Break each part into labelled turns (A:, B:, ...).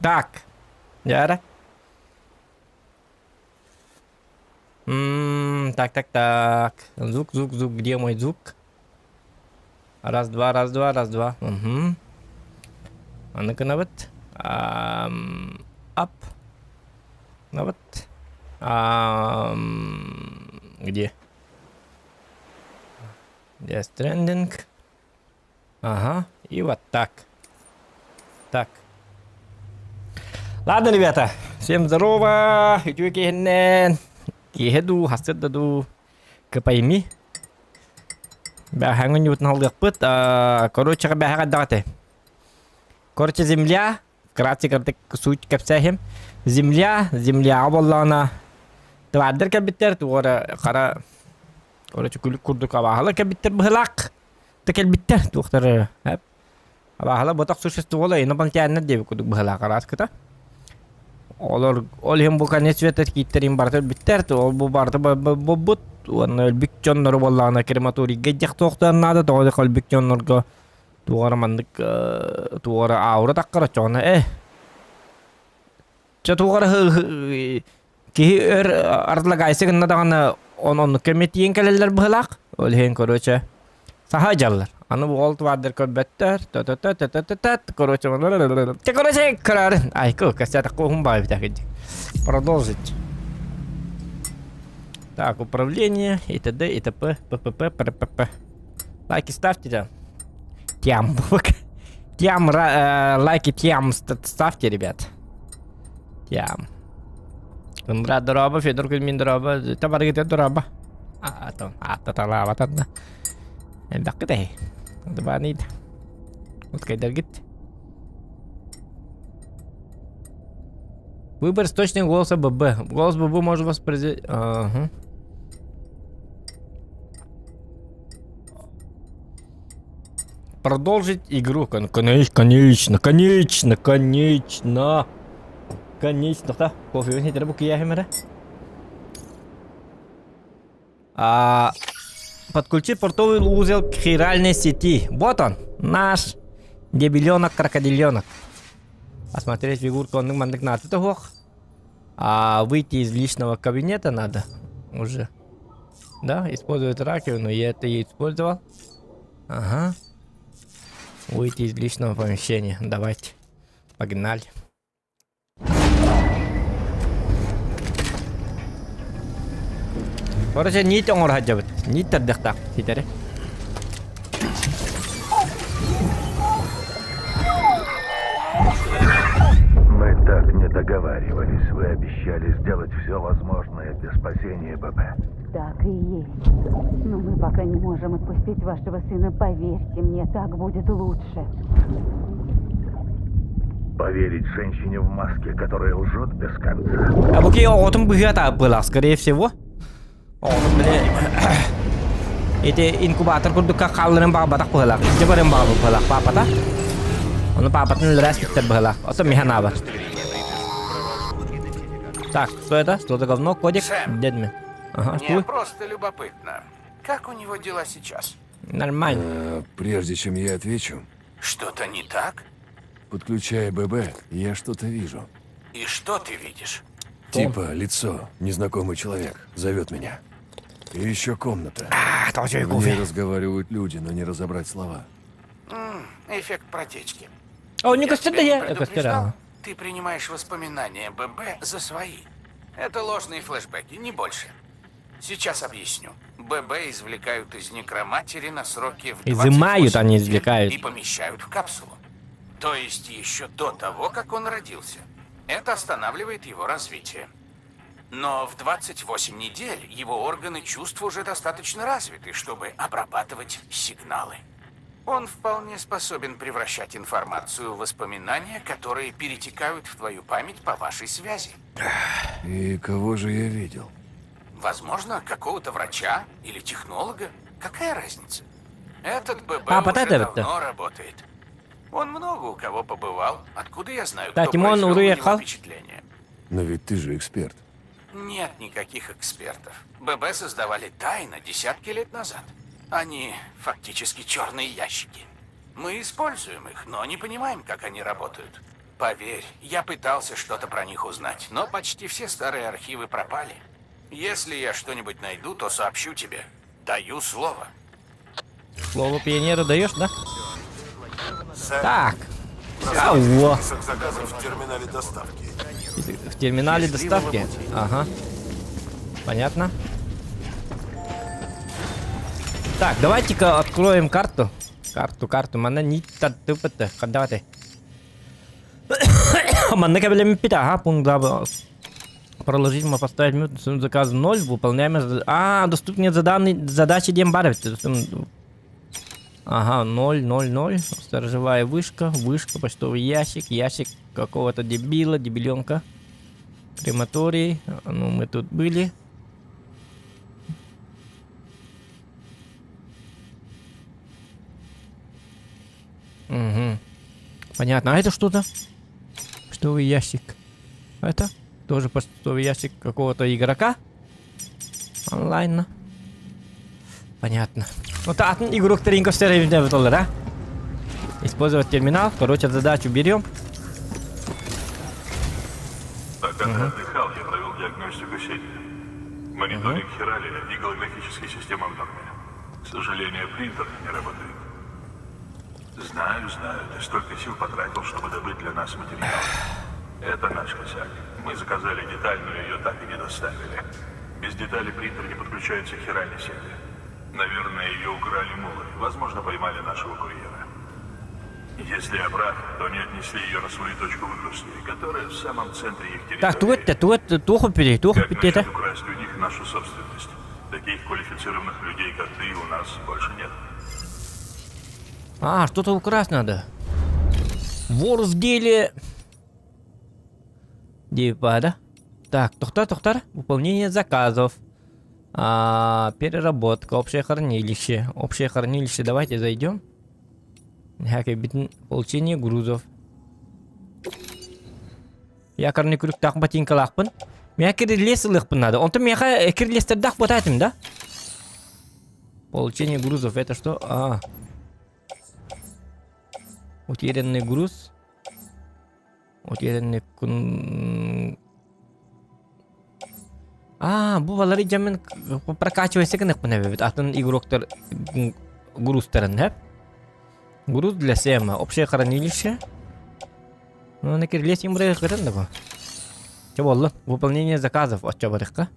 A: Так. Яра. М, Так, так, так. Звук, звук, звук. Где мой звук? Раз, два, раз, два, раз, два. Угу. Аны гынабыт. Ам, Ап. Ну вот. Ам, Где? Death Stranding. Ага, и вот так. Так. Ладно, ребята, всем здорово. Үтүө киһиннэн. Киһи дуу, хасыр да дуу. Кыпайми. Бэҕэһээҥҥи ньуутун алыахпыт. Короче, бэҕэһээ хайдах этэй? Короче, земля, вкратце кырдык суть кэпсээһим. Земля, земляҕа буоллаҕына, твардар кэлбиттэр, туох эрэ хара, короче, күлүк курдук абааһылар кэлбиттэр быһылаах. Та кэлбиттэр, туохтар эрэ. Абааһылар ботох существолар, инопланетяннар диэбит курдук быһылаах араас кыта. Олор, ол иһин бу конец света кииттерин барыта өлбүттэр, ол бу барыта буолбут, уонна өлбүт дьоннору буоллаҕына крематорийга дьэх туохтан наада, тоҕо диэххэ өлбүт дьоннорго туох эрэ маннык туох эрэ аура таххар оччоҕуна э чэ туох эрэ киһи өр ардлагайса гынна даҕаны он оннук кэмҥэ тиийэн кэлэллэр быһыылаах ол иһин короче саха дьаллар аны ол твардар көрбөттөр т короче те короче көрөөрүн айку кэсэтэххэ уһун баҕайы битэ продолжить так управление и т.д. и т.п. ппп ппп Лайки ставьте, да. Тям. Тям, лайки тям ставьте, ребят. Тям. Ындра дороба, Федор Кузьмин дороба, табаргыта дороба. А, то, а, то талава тадна. Элбэххит Дыбаныйд. Вот кайдаргит. Выбор источник голоса ББ. Голос ББ может воспроизвести... Ага. Продолжить игру. Конечно, конечно, конечно, конечно. Конечно, да. Кофе не бу кияхимера. А, подключи портовый узел к хиральной сети. Вот он, наш дебиленок крокодиленок. Осмотреть фигурку он мандык надо А выйти из личного кабинета надо уже. Да, использовать раковину. Я это и использовал. Ага. Выйти из личного помещения. Давайте. Погнали. Короче, нить оҥоро сылдьабыт. Нить тардыахтаах ситэри.
B: Мы так не договаривались. Вы обещали сделать все возможное для спасения ББ.
C: Так и есть. Но мы пока не можем отпустить вашего сына, поверьте мне, так будет лучше.
B: Поверить женщине в маске, которая лжет без конца.
A: А буки оҕотун быһыата была, скорее всего. Оҕотун били ити инкубатор курдукка хаалларын баҕабатах быһылаах, илдьэ барыан баҕабыт быһылаах паапата. Ону паапатын өлөрөөс биттэр быһылаах. Ото миһэн аабар. Так, что это? Что за говно? Кодик?
D: Сэм,
A: Дедми. Ага,
D: Мне
A: что?
D: просто любопытно, как у него дела сейчас?
A: Нормально.
E: Прежде чем я отвечу,
D: Что-то не так?
E: подключая ББ, я что-то вижу.
D: И что ты видишь?
E: Типа лицо, незнакомый человек, зовет меня. И еще комната.
A: А, тоже
E: В ней
A: кофе.
E: разговаривают люди, но не разобрать слова.
D: Эффект протечки.
A: О, не
D: Я
A: костер
D: тебя не
A: я.
D: предупреждал? Ты принимаешь воспоминания ББ за свои. Это ложные флешбеки, не больше. Сейчас объясню. ББ извлекают из некроматери на сроки в
A: Изымают,
D: 28
A: а не
D: недель
A: извлекают.
D: И помещают в капсулу. То есть еще до того, как он родился. Это останавливает его развитие. Но в 28 недель его органы чувств уже достаточно развиты, чтобы обрабатывать сигналы. Он вполне способен превращать информацию в воспоминания, которые перетекают в твою память по вашей связи.
E: И кого же я видел?
D: Возможно, какого-то врача или технолога. Какая разница? Этот ББ
A: А,
D: уже
A: вот это
D: давно работает. Он много у кого побывал. Откуда я знаю,
A: Да,
D: кто
A: Тимон
D: произвел на него
A: уехал.
D: впечатление?
E: Но ведь ты же эксперт.
D: Нет никаких экспертов. ББ создавали тайно десятки лет назад. Они фактически черные ящики. Мы используем их, но не понимаем, как они работают. Поверь, я пытался что-то про них узнать, но почти все старые архивы пропали. Если я что-нибудь найду, то сообщу тебе. Даю слово.
A: Слово пионера даешь, да? Так. Алло.
F: Список заказов в терминале доставки.
A: В терминале доставки? Ага. Понятно. Так, давайте-ка откроем карту. Карту, карту. Манна не таттыпыты. Давайте. Манна кабелем пит. Ага, пункт 2. Проложить мы поставить минуту, заказ 0, выполняем... А, доступнее заданные задачи дембаров. Ага, 0, 0, 0. Сторожевая вышка, вышка, почтовый ящик, ящик какого-то дебила, дебиленка. Крематорий. Ну, мы тут были. Угу. Понятно. А это что-то? Почтовый ящик. А это тоже почтовый ящик какого-то игрока. Онлайн. Понятно. Ну, та игрок тренинг да? Использовать терминал. Короче, задачу берем.
G: Пока ты отдыхал, я провел диагностику сети. Мониторинг хирали и голографические системы в норме. К сожалению, принтер не работает. Знаю, знаю, ты столько сил потратил, чтобы добыть для нас материал. Это наш косяк. Мы заказали деталь, но ее так и не доставили. Без детали принтер не подключается к хиральной сети. Наверное, ее украли мулы. Возможно, поймали нашего курьера. Если я прав, то они отнесли ее на свою точку выгрузки, которая в самом центре их территории.
A: Так, туох это, туох, туох пили, туох
G: Как
A: пили,
G: насчет украсть у них нашу собственность? Таких квалифицированных людей, как ты, у нас больше нет.
A: А, что-то украсть надо. Вор в деле. Дипа, Так, тохтар, тохтар. Выполнение заказов. А, переработка, общее хранилище. Общее хранилище, давайте зайдем. Получение грузов. Якорный крюктаах ботинкалаахпын. Миэхэ кирилиэс ылыахпын надо. Онтон миэхэ кирилиэстэрдээх буотаатым да? Получение грузов это что? А. Утерянный груз. Утерянный кун... А, бу балары дьэмин прокачивайся гыныахпын эбит. Атын игроктар грузтарын, хэп? Груз для Сэма. Общее хранилище. Ну, на кирилиэс имбырыгын да бу. Чэ буолла. Выполнение заказов оччо барыхха.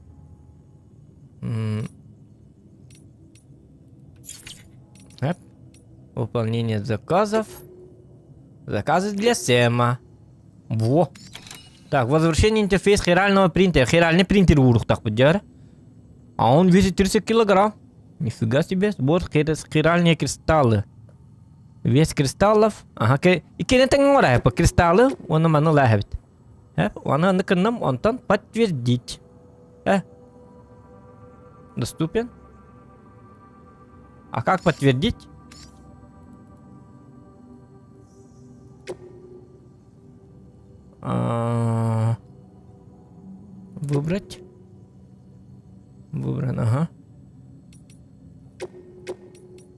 A: Эп. Выполнение заказов. Заказы для Сэма. Во. Так, возвращение интерфейс хирального принтера. Хиральный принтер уурухтаахпыт дьэ. А он весит 30 килограмм. Нифига себе. Сбор хиральные кристаллы. Вес кристаллов. Ага, иккиэнэ тэҥҥэ оҥороо кристаллы уонна маны ылаа эбит. Аны аны кынным онтон подтвердить. Э. Доступен? А как подтвердить? А, выбрать. Выбран, ага.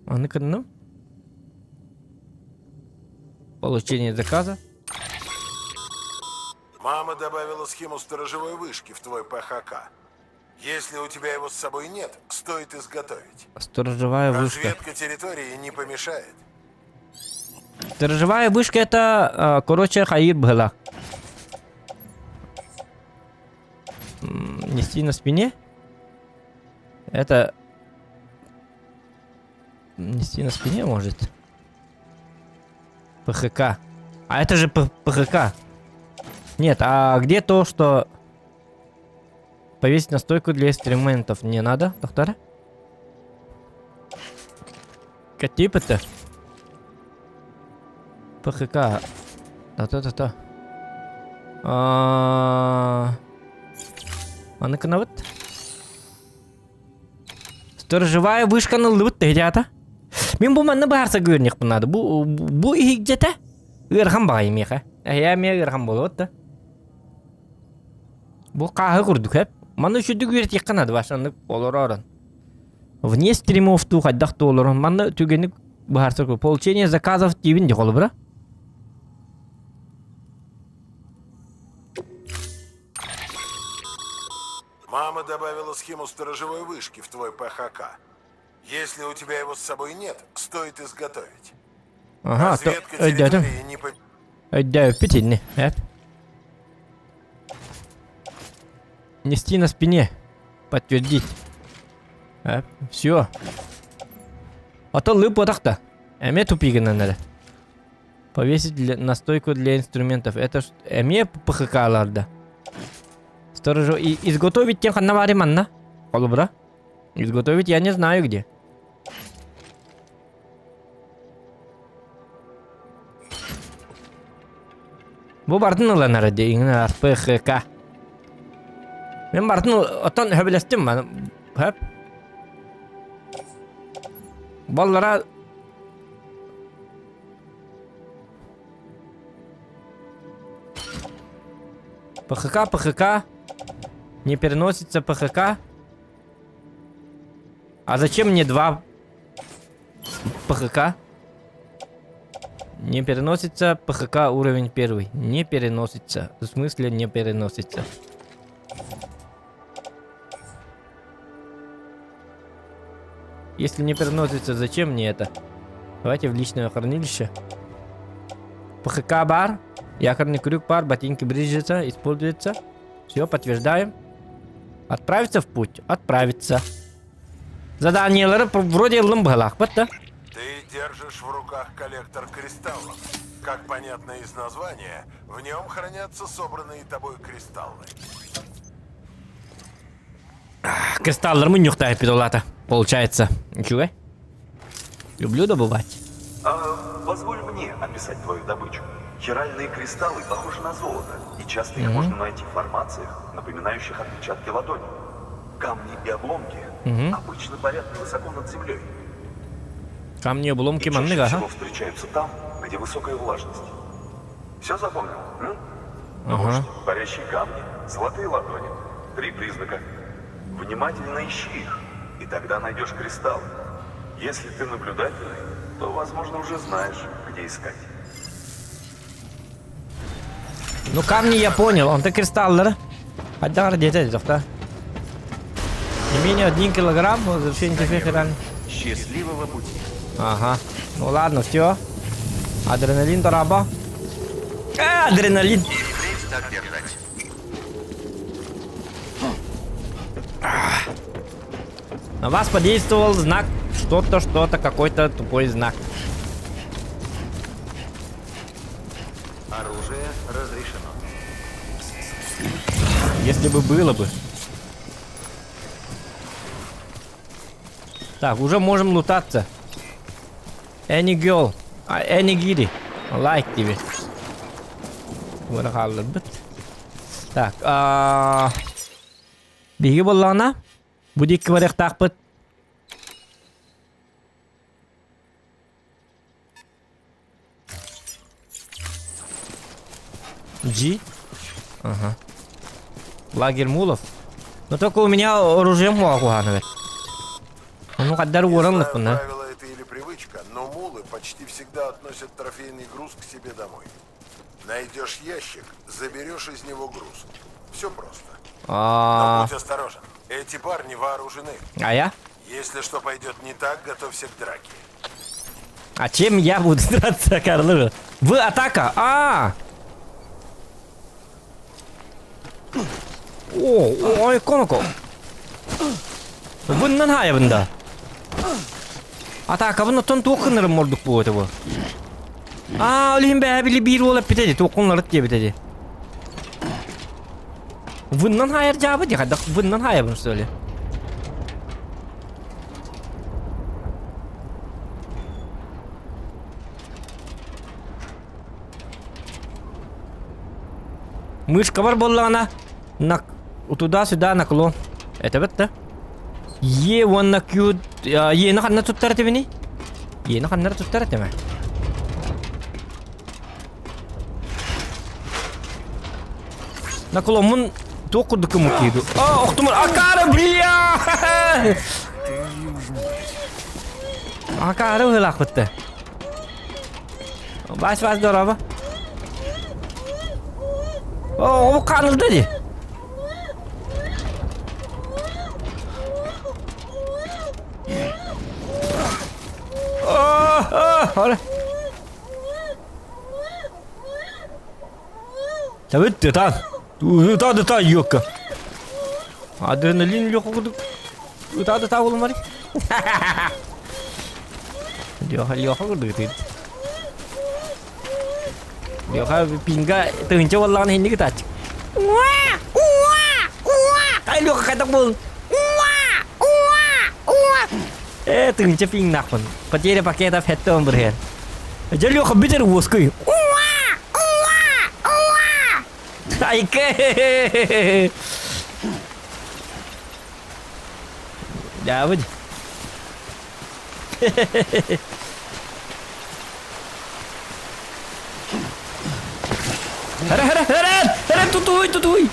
A: Аны кынным. Получение заказа.
F: Мама добавила схему сторожевой вышки в твой ПХК. Если у тебя его с собой нет, стоит изготовить.
A: Сторожевая вышка.
F: Разведка территории не помешает.
A: Сторожевая вышка это, короче, хайыр была. Нести на спине? Это... Нести на спине может? ПХК. А это же ПХК. Нет, а где то, что... Повесить на стойку для инструментов не надо, доктор? Какие это? ПХК. Да-да-да-да. А ну-ка, вот. Сторожевая вышка на лыбыт, ребята. Мин бу манна баарса көрүнүөхпүн наада. Бу бу иһигдьэтэ ыарахан баҕайы миэхэ. Эһээ эмиэ ыарахан буолуот да. Бу хааһы курдук эп. Манна үчүгдүк үөрэтиэххэ наада башаннык олоророн. Вне стримов туу хайдах туу олорон. Манна түгэник быһаарсар получение заказов диибин дии холобура.
F: Мама добавила схему сторожевой вышки в твой ПХК. Если у тебя его с собой нет, стоит изготовить.
A: Ага,
F: Разведка
A: өйдөөтүм.
F: территории не по...
A: Өйдөөппүт инни. Эп. Нести на спине. Подтвердить. Эп. Все. Ото лып отахта. Эме тупигынан эрэ. Повесить для, на стойку для инструментов. Это ж эмиэ ПХК-ларда. Сторожу и изготовить тем ханна баары манна. Холобура. Изготовить я не знаю где. Бу бардын ыланара диҥ ПХК. Мен бардын оттон хөбүлэстим хөп. Баллара ПХК, ПХК. Не переносится ПХК. А зачем мне два ПХК? Не переносится ПХК уровень первый. Не переносится. В смысле не переносится? Если не переносится, зачем мне это? Давайте в личное хранилище. ПХК бар. Якорный крюк пар, ботинки Бриджеса используются. Все, подтверждаем. Отправиться в путь. Отправиться. Заданиелары вроде ыллым быһалаахпыт да.
F: Ты держишь в руках коллектор кристаллов. Как понятно из названия, в нем хранятся собранные тобой кристаллы.
A: Кристаллар мунньуктаах пидолата. Получается. Ничего. Люблю добывать.
H: А, позволь мне описать твою добычу. Хиральные кристаллы похожи на золото, и часто их можно найти в формациях, напоминающих отпечатки ладони. Камни и обломки обычно парят невысоко над землей.
A: Камни обломки
H: И чаще
A: манныга,
H: всего встречаются там, где высокая влажность. Все запомнил? М?
A: Ага.
H: Дождь, парящие камни, золотые ладони. Три признака. Внимательно ищи их, и тогда найдешь кристаллы. Если ты наблюдательный, то, возможно, уже знаешь, где искать.
A: Ну камни я понял, он-то кристаллары. Хайдах диэтэ дохта. Не менее 1 килограмм, возвращение тебе
H: Счастливого пути.
A: Ага. Ну ладно, все. Адреналин тараба. Э, адреналин.
H: так держать.
A: На вас подействовал знак что-то, что-то, какой-то тупой знак.
H: Оружие разрешено.
A: Если бы было бы. Так, уже можем лутаться. Any girl. А, Any giri. Лайк тебе. Быт. Так, а... Биһиги буоллаҕына, бу диэки барыахтаахпыт. G? Ага. Лагерь мулов. Но только у меня оружие мула Ну, когда
F: Не
A: уоран
F: знаю, правило это или привычка, но мулы почти всегда относят трофейный груз к себе домой. Найдешь ящик, заберешь из него груз. Все просто. Но
A: А,
F: будь осторожен. Эти парни вооружены.
A: а я?
F: Если что пойдет не так, готовься к драке.
A: А чем я буду драться, Карлы? В атака! А! О, ой, коноко. Выннан хайабында. Атака бұны тон туқынырым мордук бу это бу. А, олихин бә били бир олап битеди, туқынларыт деп битеди. Выннан хайыр жабы ди, хадак выннан хайабын что ли? Мышка бар боллаҕына на туда-сюда наклон. Это вот да? Е уонна Q Е-ни ханна туттар этибиний? Е-ни ханнара туттар этимэ? Накломмун туох курдук кыммыккиду. А, охтумар акары бля! Акары ыһылаахпытта. Бас бас дороба. О, ол канылды ди. Ора. Табыт тытан. Ыта да юкка. Адреналин лёха курдук. Ыта да болумари. Лёха Лёха курдук тыт. Лёха пинга тыһынча боллаҕына хинник ытааччы. Ай Лёха хайдах буолун? Э, тыһынча пиҥнаахпын. Потеря пакетов хэттэ он бырыһыан. Дьэ Лёха бүтэр уоскуй. Айка! Давид. Хара, хара, хара! Хара, тутуй, тутуй!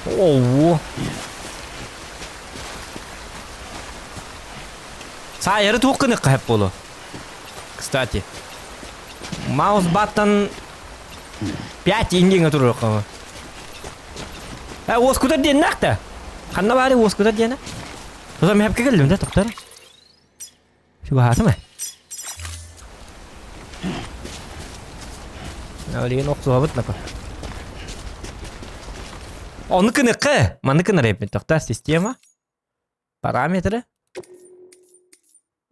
A: Ого! Саайары туох гыныахха сөп буолуо? Кстати, mouse button 5 ингиҥэ туруохха. Э, уоскутар диэннээх да. Ханна баары уоскутар диэнэ? Тото мэһэпкэ кэллим да, тоқтар. Чугаһаатым ээ. Олиин охсуһабыт напа. Ону кыныкка, маны кынар эппит тоқтар система. Параметры.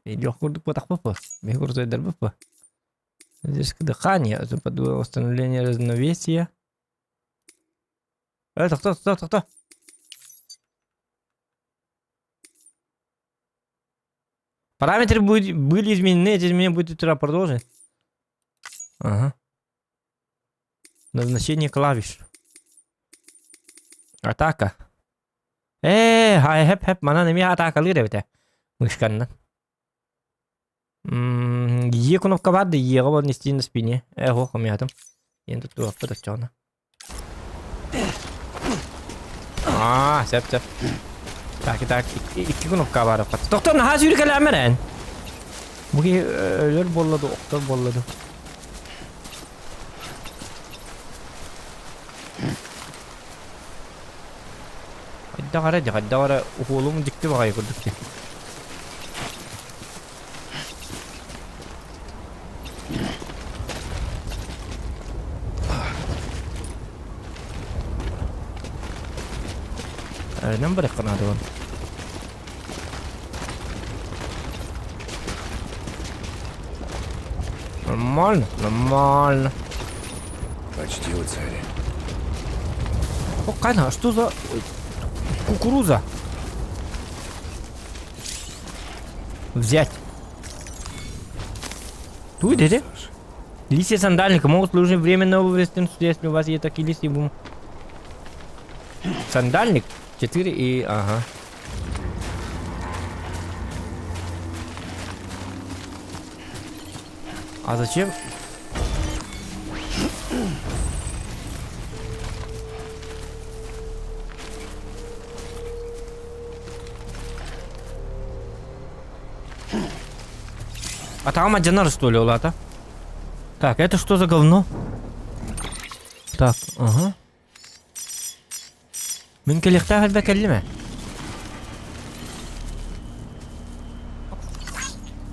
A: Идёх курдук потахпыппы. Михи курсайдарбыппы. Здесь дыхание, восстановление равновесия. Э, тохто, тохто, тохто. Параметры будет, были изменены, эти изменения будут утра продолжены. Ага. Назначение клавиш. Атака. Ээ, хай хэп хэп манан эмиэ атаакалыыр эбитэ. Мышканнан. Е кнопка бар да еҕа бол нести на спине. Э, ох, умятым. Ен тут туохпут оччоҕуна. Аа, сөп сөп. Так, так, икки кнопка бар. Тохтор наһаа сүүрүкэлээмэрэн. Бу киһи өлөр буолла ду, охтор буолла ду. Хайдах эрэ, хайдах эрэ уһуолум дьикти баҕайы курдук дии. Эрэнэн барыахха наада буолла. Нормально, нормально.
E: Почти у цели.
A: О, Кайна, а что за кукуруза? Взять. Тут это? Листья сандальника могут служить временно вывести, если у вас есть такие листья. Бум. Сандальник 4 и... Ага. А зачем? А там одинар что ли, Улата? Так, это что за говно? Так, ага. Мин кэлиэхтээх элбэ кэллим ээ.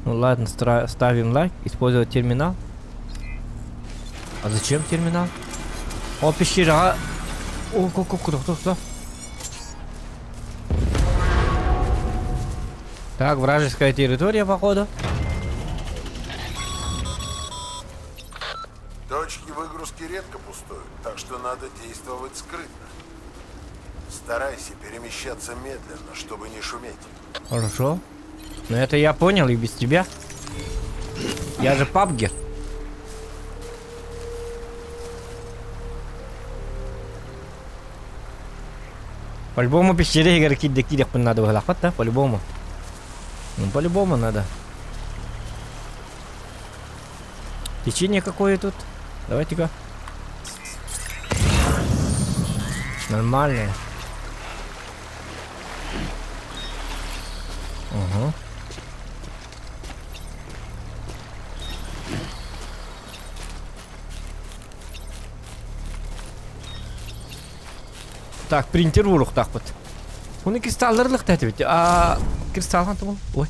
A: Ну ладно, ставим лайк, использовать терминал. А зачем терминал? О, пещера. О, ко, ко, кто, кто, кто? Так, вражеская территория, походу.
F: Точки выгрузки редко пустуют, так что надо действовать скрытно. Старайся перемещаться медленно, чтобы не шуметь.
A: Хорошо. Но это я понял и без тебя. Я же пабгер. По-любому пещере игроки кириэхпин надо быһалаахпат да, по-любому. Ну, по-любому надо. Течение какое тут? Давайте-ка. Нормальное. Угу. Так, принтер уруохтаахпыт. Уну кристаллары лыхта этибит. А кристалл хантан Ой.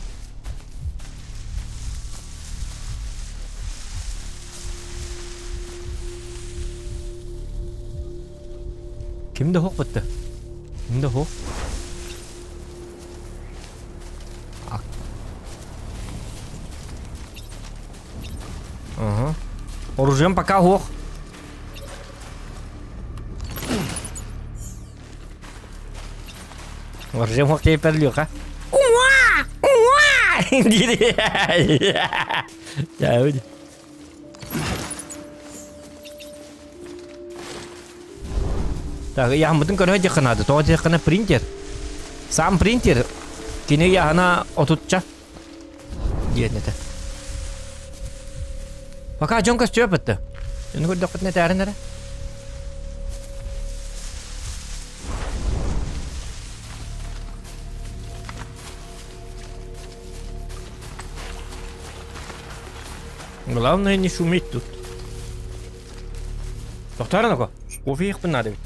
A: Ким да суох бытты. Ким да суох. Ага. Оружием пока суох. Оружием суох кейпер Леха. Уа! Уа! Дири. Так, ыйаһыммытын көрө диэххэ наада. Тоҕо диэххинэ принтер. Сам принтер. Кини ыйаһына отутча диэн этэ. Пока дьон көстүө бытты. Дьону көрдөххүтүнэ этээрин эрэ. Главное не шуметь тут. Тохтоорон око. Кофе иһиэхпин наада эбит.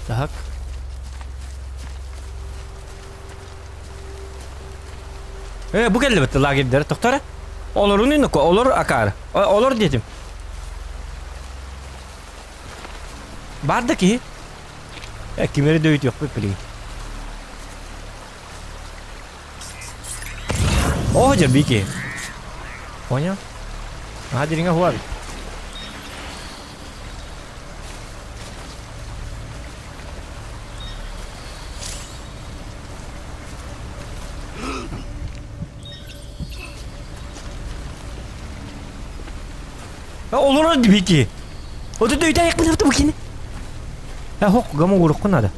A: Так. Э, бу кэллибит лагердары тохтор. Олорун инуко, олор акаар. Олор диэтим. Бар да киһи. Э, кимери дөйүтүөхпүт билигин. О, дьэ, бики. Понял? Ага, дириҥэ хуар. Олорор дибики. Ото дөйдө айыкпын бу кини. Э хок гама урукку надо.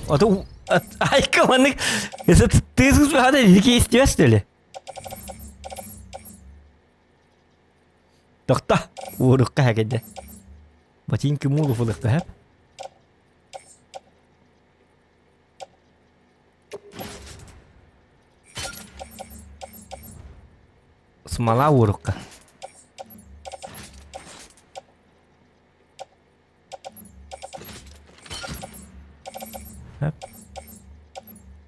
A: Ото айка маннык это ты слушай, дики истиэс ли? Тохто, уурукка хэкэдэ. Ботинки муулу фылыкта хэп. Смола уурукка. Хэп.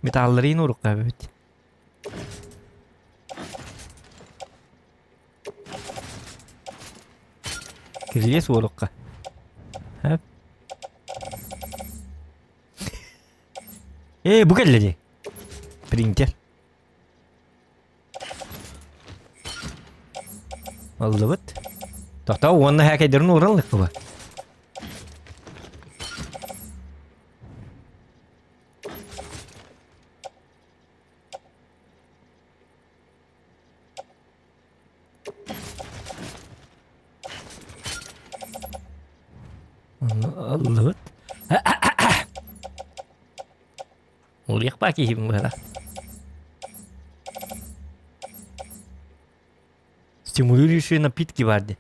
A: Металларин урукка эбит. Кирилиэс уолукка. Хэп. Ээ, бу кэллэ дии. Принтер. Ыллыбыт. Тохтоо уонна хээкэйдэрин ууран ыллыкпыба. Ыллыбыт. Улуйах баа киһибин быһыла. Стимулирующие напитки бар дии.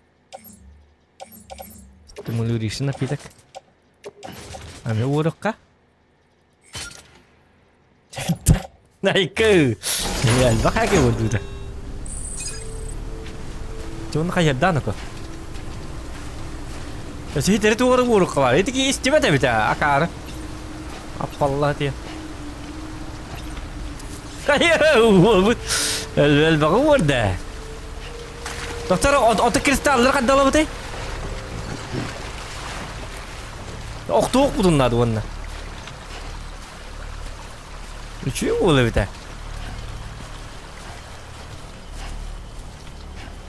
A: Стимулирующий напиток. Аны уорукка. Найкы! Элбэх хаки уордуута. Чон хайырдаан око. Өсө хитери туору уорукка бар. Итики истибэт эбит акаары. Аппалла тиэ. Уолбут элбэҕи уорда. Доктор, ото кристаллар хаддалабытай? Охтуох бутуннаады уонна. Үчүгэй буолла эбитэ.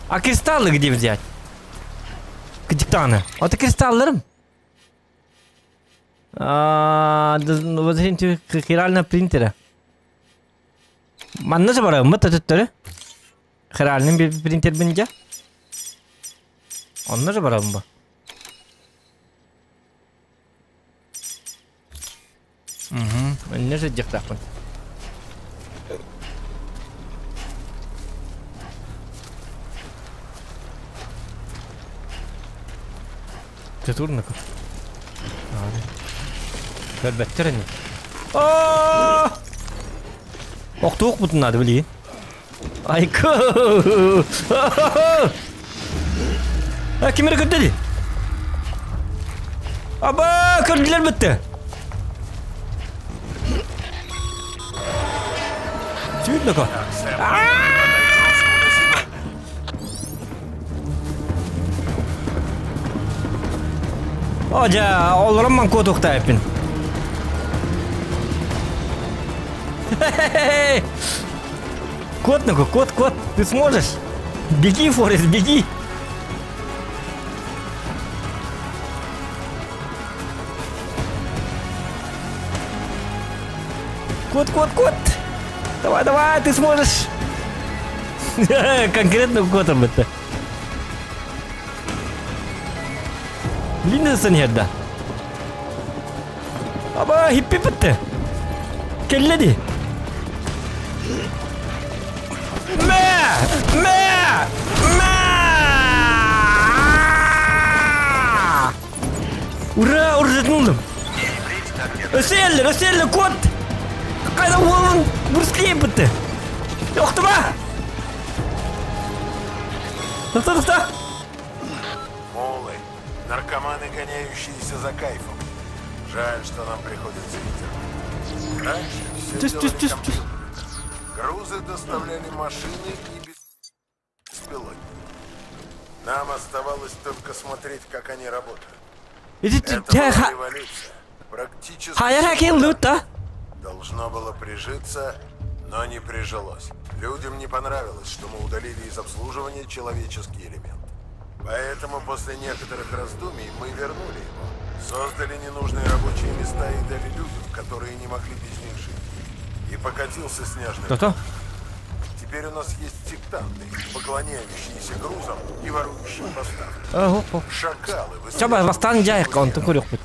A: А кристаллы где взять? Диктаны. А ты кристалларым? А, возвращение хирального принтера. Манна же бараммыт төттөрү. Хиральный принтер бинде. Онно же барабын бу. Өннө сылдьыахтаахпын. Чатурнаков. Көрбөттөр ини. О! Охтуохпутун наада билигин. Айка! А ким эрэ көрдө дии? Аба, көрдүлэр бытты. Сүүрдэ ко. О, дьэ, олорон ман куотуохтаайпын. Кот, ну кот, кот, ты сможешь? Беги, Форест, беги! Кот, кот, кот! Давай, давай, ты сможешь! Конкретно котом это. Линнесон да. Аба, хиппи бітті. Келледи. Мә! Мә! Мә! Ура, уржетнулдым. Өсөллөр, өсөллөр, кот! Кайда уолун Брюс бітті. Охтума! Тоқта, тоқта!
F: Мулы. Наркоманы, гоняющиеся за кайфом. Жаль, что нам приходится их терпеть. Раньше все
A: Тюс,
F: делали
A: тюс, тюс, тюс.
F: компьютеры. Грузы доставляли машины и беспилотники. Нам оставалось только смотреть, как они работают.
A: Ити
F: Это была революция. Практически
A: Хайа хакин лут, да?
F: должно было прижиться, но не прижилось. Людям не понравилось, что мы удалили из обслуживания человеческий элемент. Поэтому после некоторых раздумий мы вернули его. Создали ненужные рабочие места и дали людям, которые не могли без них жить. И покатился снежный.
A: Кто-то?
F: Теперь у нас есть сектанты, поклоняющиеся грузам и ворующие поставки.
A: Ого.
F: Шакалы.
A: Чаба бастан жайыққа онтон көрөкпүт.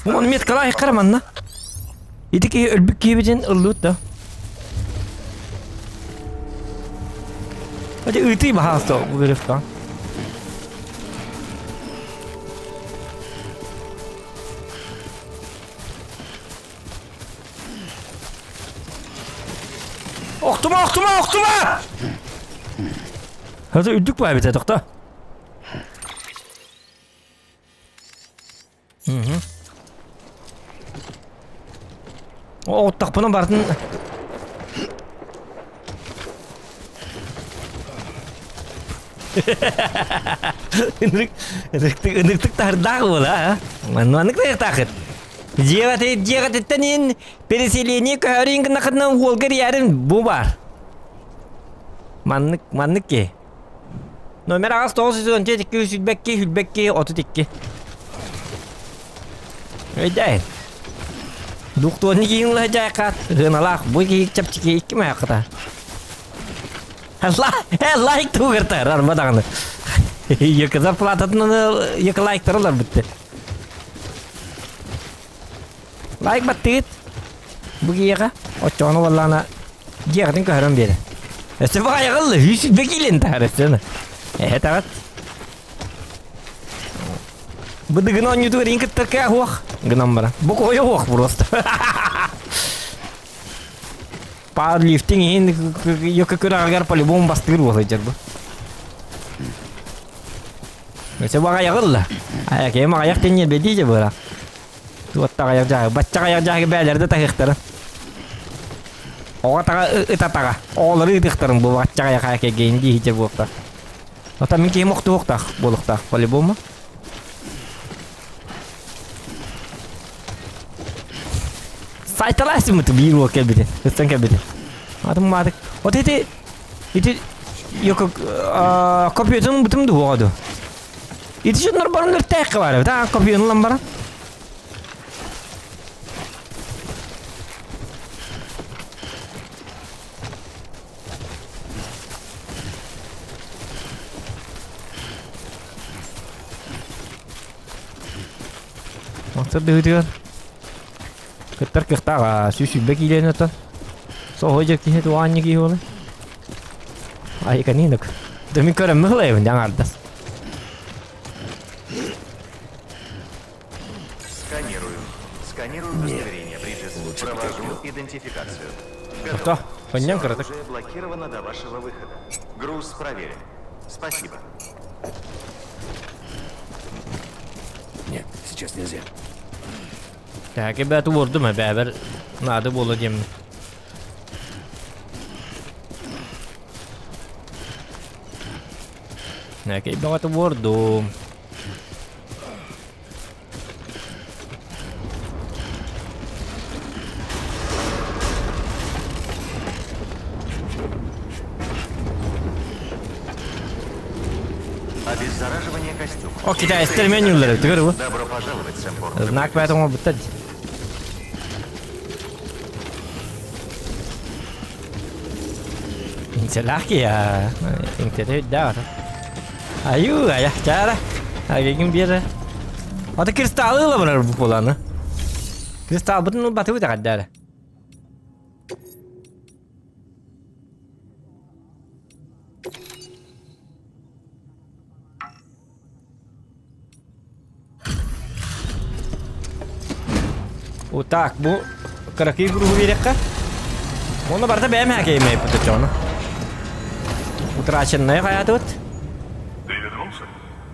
A: Мун меткала айқар манна. Ити киһи өлбүт киһибитин ыллыт да. Hadi ыытый баһаалыста вырывка. Охтума, охтума, охтума! Hadi үрдүк баа бите тохто. Оттахпына бартын Ынырык тардаах буола, Маннык тахыт. Дьиэҕититтэн переселение көһөрүн гынахытынан уолгар ярын бу бар. Маннык, маннык ки. Номер ағас 914 102 102 32. Өйдәйін. Дуктуони киин лаһа Гыналаах бу киһи чэпчэки икки маякыта. Лайк тугыртар арба даҕаны. Екі зарплататын екі лайктарылар бітті. Лайк баттыгыт. Бу киһиэхэ оччоҕуна буоллаҕына дьиэҕитин көһөрөн биэрэ. Өссө баҕайаҕыл үс бекилин таһар өссө. Эһэ таҕат. Быдыгын оонньуутугар иин кыттар хуох гынан баран. Бу куойа хуох просто. Пауэрлифтинг иһин йөкө күрэҕигэр по-любому бастыыр буола сылдьар бу. Өссө баҕайаҕыл да. Киһи маҕайах тинньэр бэдии быра. Туоттаҕайах дьааһы, баччаҕайах дьааһы бээлэрде таһыахтарын. Оҕо таҕа ытатаҕа. Оҕолору ыытыахтарын бу баччаҕайах аакегейин дии сылдьар буолуохтаах. Ота мин киһим охтуохтаах буолуохтаах по-любому. Сайталаасыммыт биир уол кэлбитин, ыттан кэлбитин. Атым маатык. Вот ити ити йоко компьютерин бутум дуоҕа ду. Ити дьоннор баран өртээххэ баар эбит, аа компьютерин ылан баран. Мақсат быһыытыгар кыттар кыахтаах 120 киилэни оттон соһуйдьар киһи туоҕаанньа киһи буолар. Айыканинок. Да мин көрөммү ылайбын дьаҥардас.
I: Сканирую. Сканирую удостоверение, Бриджес.
E: Лучше
I: Провожу
E: потерпеть.
I: Провел идентификацию.
A: Кто?
I: Готово.
A: Поням,
I: Всё
A: коротко.
I: оружие блокировано до вашего выхода. Груз проверен. Спасибо.
E: Нет, сейчас нельзя.
A: Так, ребята, уордум, бэбэр. Надо было дем. Окей, бэбэр уордум.
I: Обеззараживание костюма.
A: О, китайстар менюлары, ты говорил?
I: Добро пожаловать, Сэм Портер.
A: Знак поэтому бутать. Интеллахия. Интеллект, Аю, ая, чара. Агегин бир. Ата кристаллы ла бар буланы. Кристалл бутын батып үтә Вот так, бу кыракый груһу биэриэххэ. Уонна барыта бэйэм хакеймэй путачону. Утраченная хайатыбыт.
G: Ты вернулся?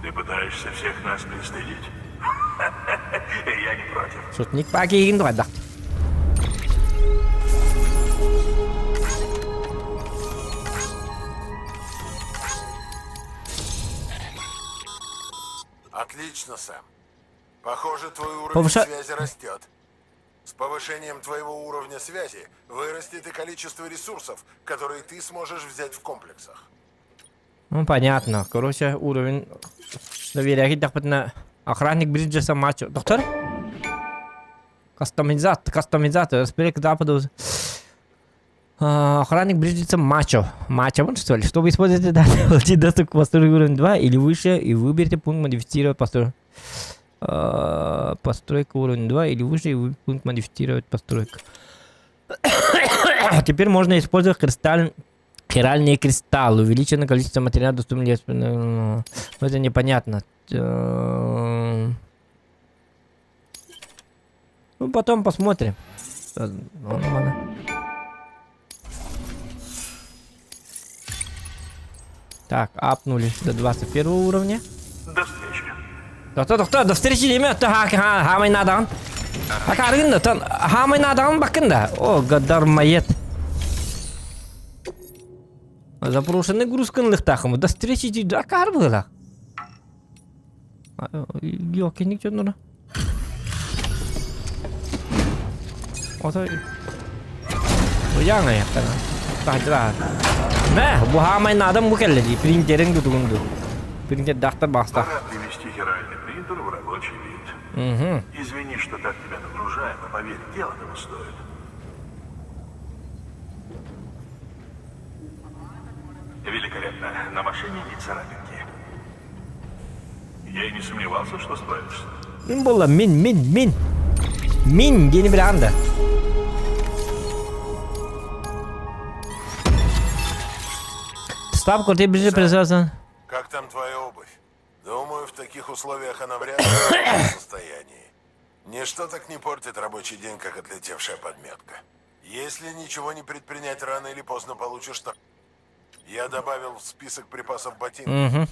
G: Ты пытаешься всех нас пристыдить? Я не против.
A: Шутник пакигин дуайдах.
F: Отлично, Сэм. Похоже, твой уровень
A: Повыша-
F: связи растет. С повышением твоего уровня связи вырастет и количество ресурсов, которые ты сможешь взять в комплексах.
A: Ну, понятно. Короче, уровень доверия кидахпытна. Охранник Бриджеса мачо. Доктор? Кастомизатор, кастомизатор. Распределение к западу. А, Охранник Бриджеса мачо. Мачо, вон что ли? Чтобы использовать это, получить доступ к постройке уровень 2 или выше и выберите пункт модифицировать постройку. А, Постройка уровень 2 или выше и выберите пункт модифицировать постройку. Теперь можно использовать кристалл, хиральные кристаллы. Увеличено количество материала, доступного для Ну, это непонятно. Ну, потом посмотрим. Ну, ладно. Так, апнули до 21 уровня.
G: До встречи.
A: Доктор, доктор, до встречи, деме. Ха, ха, хамай надан. Акаргын тан хамай надан бакын да. О, гадар мает. Запрошенный грузкын лыхтахым. До встречи, дейді. Акар было. Yok, кенник жонура. Ото Уяңа яктана. Тахтыра. Мә, бу хамай надан бу келли. Принтерин тутугунду. Принтер дактар баста.
G: Пора привести хиральный принтер в рабочий вид.
A: Угу.
G: Извини, что так тебя нагружаем, но поверь, дело того стоит. Великолепно. На машине ни царапинки. Я и не сомневался, что справишься.
A: Мин буолла, мин, мин, мин. Мин диэни билэҕин да. Ставку ты ближе призываться.
F: Как там твоя обувь? Думаю, в таких условиях она вряд ли в хорошем состоянии. Ничто так не портит рабочий день, как отлетевшая подметка. Если ничего не предпринять, рано или поздно получишь так. Я добавил в список припасов ботинки.
A: Угу.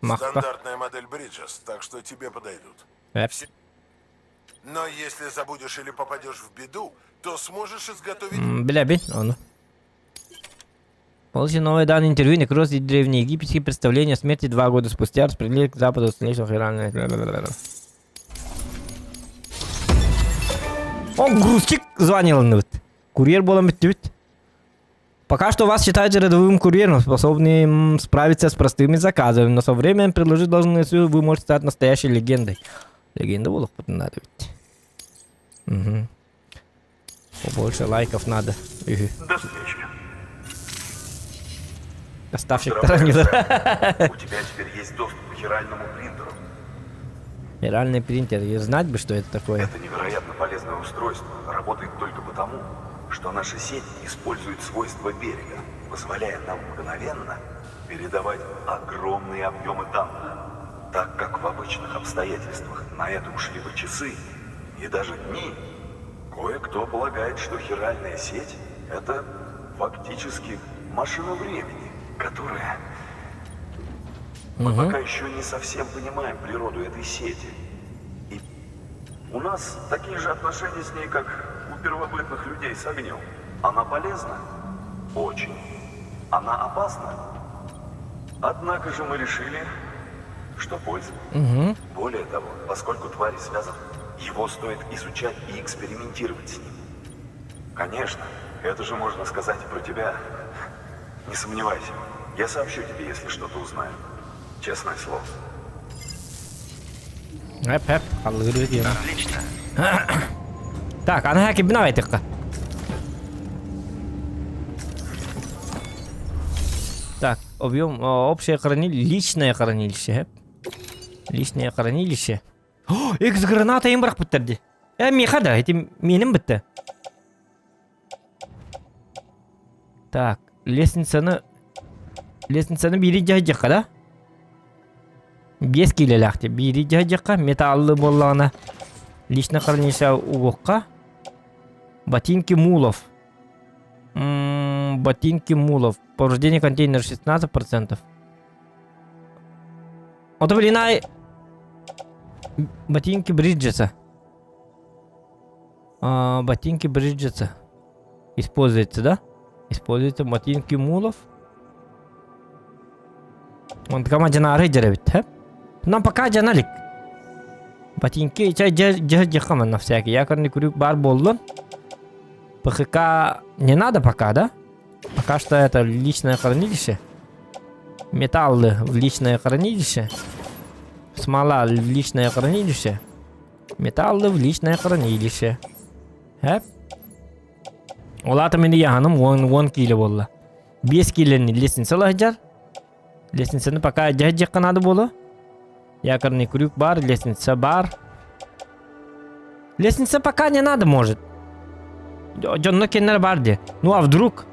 A: Махта.
F: Стандартная модель Бриджес, так что тебе подойдут.
A: Эп.
F: Но если забудешь или попадешь в беду, то сможешь изготовить...
A: Бля, ону. Получили новые данные интервью, некроз и древнеегипетские представления о смерти 2 года спустя распределили к западу слышал Он грузчик звонил, ну вот. Курьер был бүт. Пока что вас считают рядовым курьером, способным справиться с простыми заказами, но со временем предложить должную силу вы можете стать настоящей легендой. Легенда была надо ведь. Угу. Побольше лайков надо. Угу.
G: До встречи.
A: Доставщик
H: Поздравляю,
A: таранил.
H: Сэм. У тебя теперь есть доступ к хиральному принтеру.
A: Хиральный принтер. И знать бы, что это такое.
H: Это невероятно полезное устройство. Работает только потому, что наша сеть использует свойства берега, позволяя нам мгновенно передавать огромные объемы данных. Так как в обычных обстоятельствах на это ушли бы часы и даже дни. Кое-кто полагает, что хиральная сеть – это фактически машина времени, которая... Мы пока еще не совсем понимаем природу этой сети. И у нас такие же отношения с ней, как у первобытных людей с огнем. Она полезна? Очень. Она опасна? Однако же мы решили, что польза. Более того, поскольку твари связаны, его стоит изучать и экспериментировать с ним. Конечно, это же можно сказать и про тебя. Не сомневайся, я сообщу тебе, если что-то узнаю. Честное слово.
A: Хэп хэп, аллыгыр диэн.
I: Отлично.
A: Так, аны хакибин аҕайтыкка. Так, объем общее хранилище, личное хранилище, хэп. Личное хранилище. О, экс-граната им бырахпыттар ди. Э, миха да, эти меним бітті. Так, лестницаны... Лестницаны бири дьаһайдьахха да? Биэс киилэлээх дии. Биири дьаһайдьахха, металлы буоллаҕына лично хранилище угуохха. Ботинки мулов. М-м, ботинки мулов. Повреждение контейнера 16%. Ото блин, ай... Ботинки Бриджеса. А, ботинки Бриджеса. Используется, да? Используется ботинки мулов. Онтукама дьанаары дьэрэбит, һэ? Нам пока дьаналик. Ботинки чай дьэ на всякий. Якорный крюк бар буоллун. ПХК не надо пока, да? Пока что это личное хранилище. Металлы в личное хранилище. Смола в личное хранилище. Металлы в личное хранилище. Хэп. Ол аата мин ыйааһыным уон уон киилэ буолла. Биэс киилэни лестница сылдьар. Лестницаны пока дьэһдьиэххэ наада буолуо. Якорный крюк бар, лестница бар. Лестница пока не надо, может. Дьонно кеннер бар де. Ну а вдруг?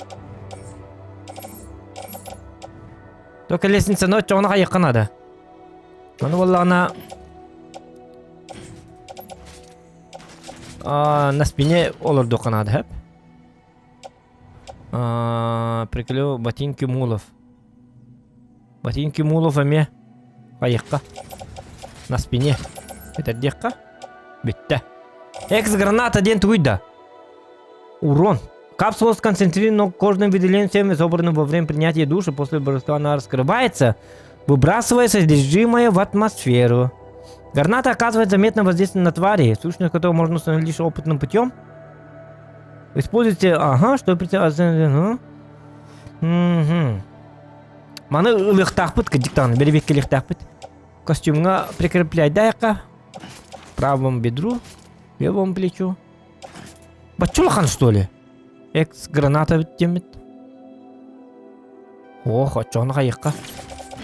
A: Только лестницаны оччоҕуна хайыахха надо. Ону буоллаҕына на спине олордуохха наада сөп. Приклею ботинки мулов. Ботинки мулов эмиэ хайыахха. На спине. Этэрдиэххэ. Бүттэ. Экс-граната диэн тугуй да? Урон. Капсула сконцентрирована кожным выделением, собранным во время принятия душа, после броска она раскрывается, выбрасывая содержимое в атмосферу. Граната оказывает заметное воздействие на твари, сущность которого можно установить лишь опытным путем. Используйте, ага, что Ага. Угу. Маны ылыахтаахпыт кырдьык бэрэбиэркэлиэхтээхпит. Костюмҥа прикрепляйдаайка правому бедру, левому плечу. Бачча улахан что ли? Экс граната диэммит. Ох, оччоҕуна хайыахха.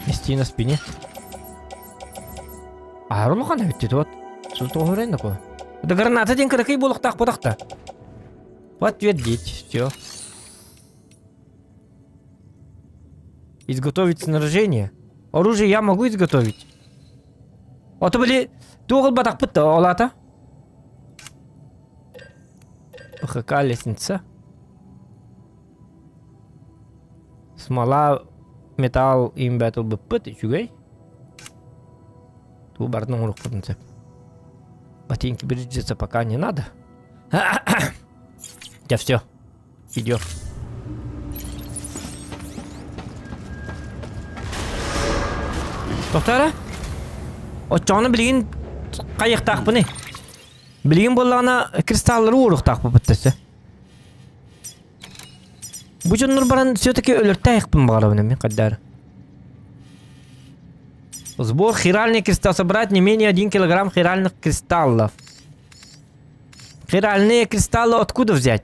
A: Нести на спине. Аһар улахан эбит вот. Сутуоһурайын такой. Да граната диэн кыракый буолуохтаах буолахта. Подтвердить, все. Изготовить снаряжение. Оружие я могу изготовить. Ото били туох ылбатахпыт да ол аата? ПХК лестница. Смола, металл имбэт ылбыппыт үчүгэй. Туу барытын оҥоруохпутун сөп. Ботинки биржиться пока не надо. Я все. Идем. Тохтоо Оччоҕуна билигин хайыахтаахпыный? Билигин буоллаҕына кристаллары ууруохтаахпыт өссө. Бу дьоннор баран все-таки өлөртөөйөхпүн баҕарабын эмиэ хайдары. Сбор хиральный кристалл собрать не менее 1 килограмм хиральных кристаллов. Хиральные кристаллы откуда взять?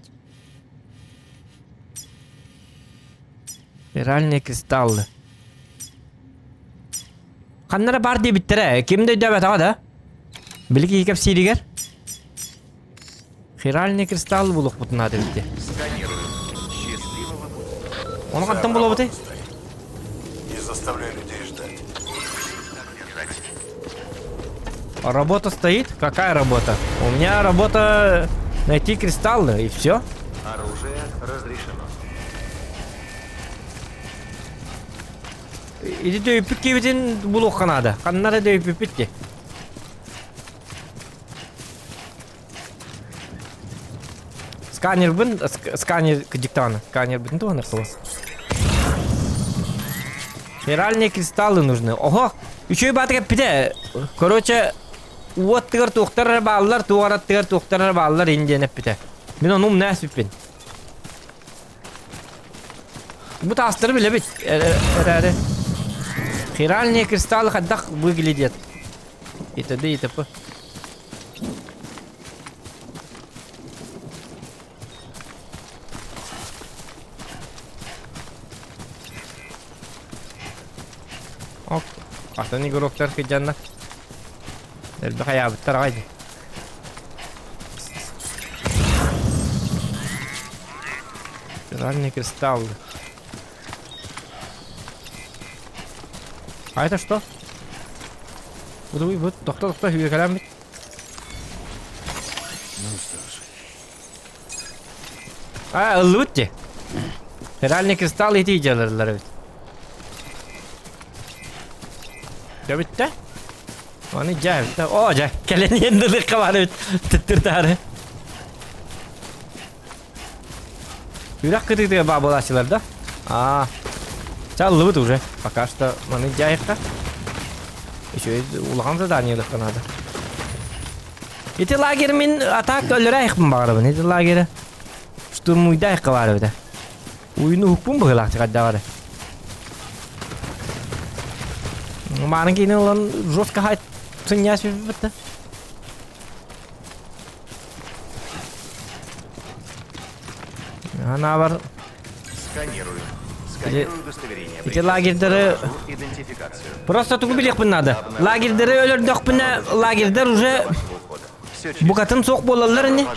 A: Хиральные кристаллы. Ханнара бар диэбиттэрэ, ким да өйдөөбөтөҕө да? Били киһи кэпсииригэр Хиральный кристалл булуохпутун наада эбит
D: Сканирую. Счастливого пути.
A: Ону хантан булабытай?
F: Не заставляй людей ждать.
A: Работа стоит? Какая работа? У меня работа... Найти кристаллы и все.
I: Оружие разрешено.
A: Ити дөйүппүт киһибитин булуохха наада. Ханна да дөйүппүппүт дии. Сканербын, сканер кыдьыктаҕына, сканербытын туһанар сула. Хиральные кристаллы нужны. Ого, үчүгэй баатык эппитэ. Короче, уоттыгар туохтар эрэ бааллар, туох араттыгар туохтар эрэ бааллар ин диэн эппитэ. Мин ону умна эспиппин. Бу таастары билэбит эрээри. Хиральные кристаллы хайдах выглядят? И т.д. и т.п. Ок, атын игроктар кыдьаннар. Элбэх айаабыттар аҕай дии. Спиральный кристалл. А это что? Буду вот, тохто, тохто, үөкэлээммит.
E: Ну что ж.
A: А, ыллыбыт дии. Спиральный кристалл ити дьаларлар эбит. Дьэ Аны дьэ бүттэ. О, дьэ, кэлэн иһэн дылыхха баар эбит. Түттүр Үрэх кытыытыгар баа буолааччылар да? Аа. Чаллыбыт уже. Пока что маны дьайыкка. Еще улахан задание ылыхха надо. Ити лагерь мин атак өлөрәйхпин баҕарабын. Ити лагерь штурмуйдайхка баар эбитэ. Уйуну уһукпун быһыылаах чыгардавары. Мааны киини ылан жестко хайт сынньаа сүбүттэ. Анаабар
I: Сканирую. Сканирую удостоверение.
A: Ити лагердары
I: Идентификацию.
A: просто тугу билиэхпин надо. Лагердары өлөрдөхпүнэ лагердар уже букатын суох буолаллар ини.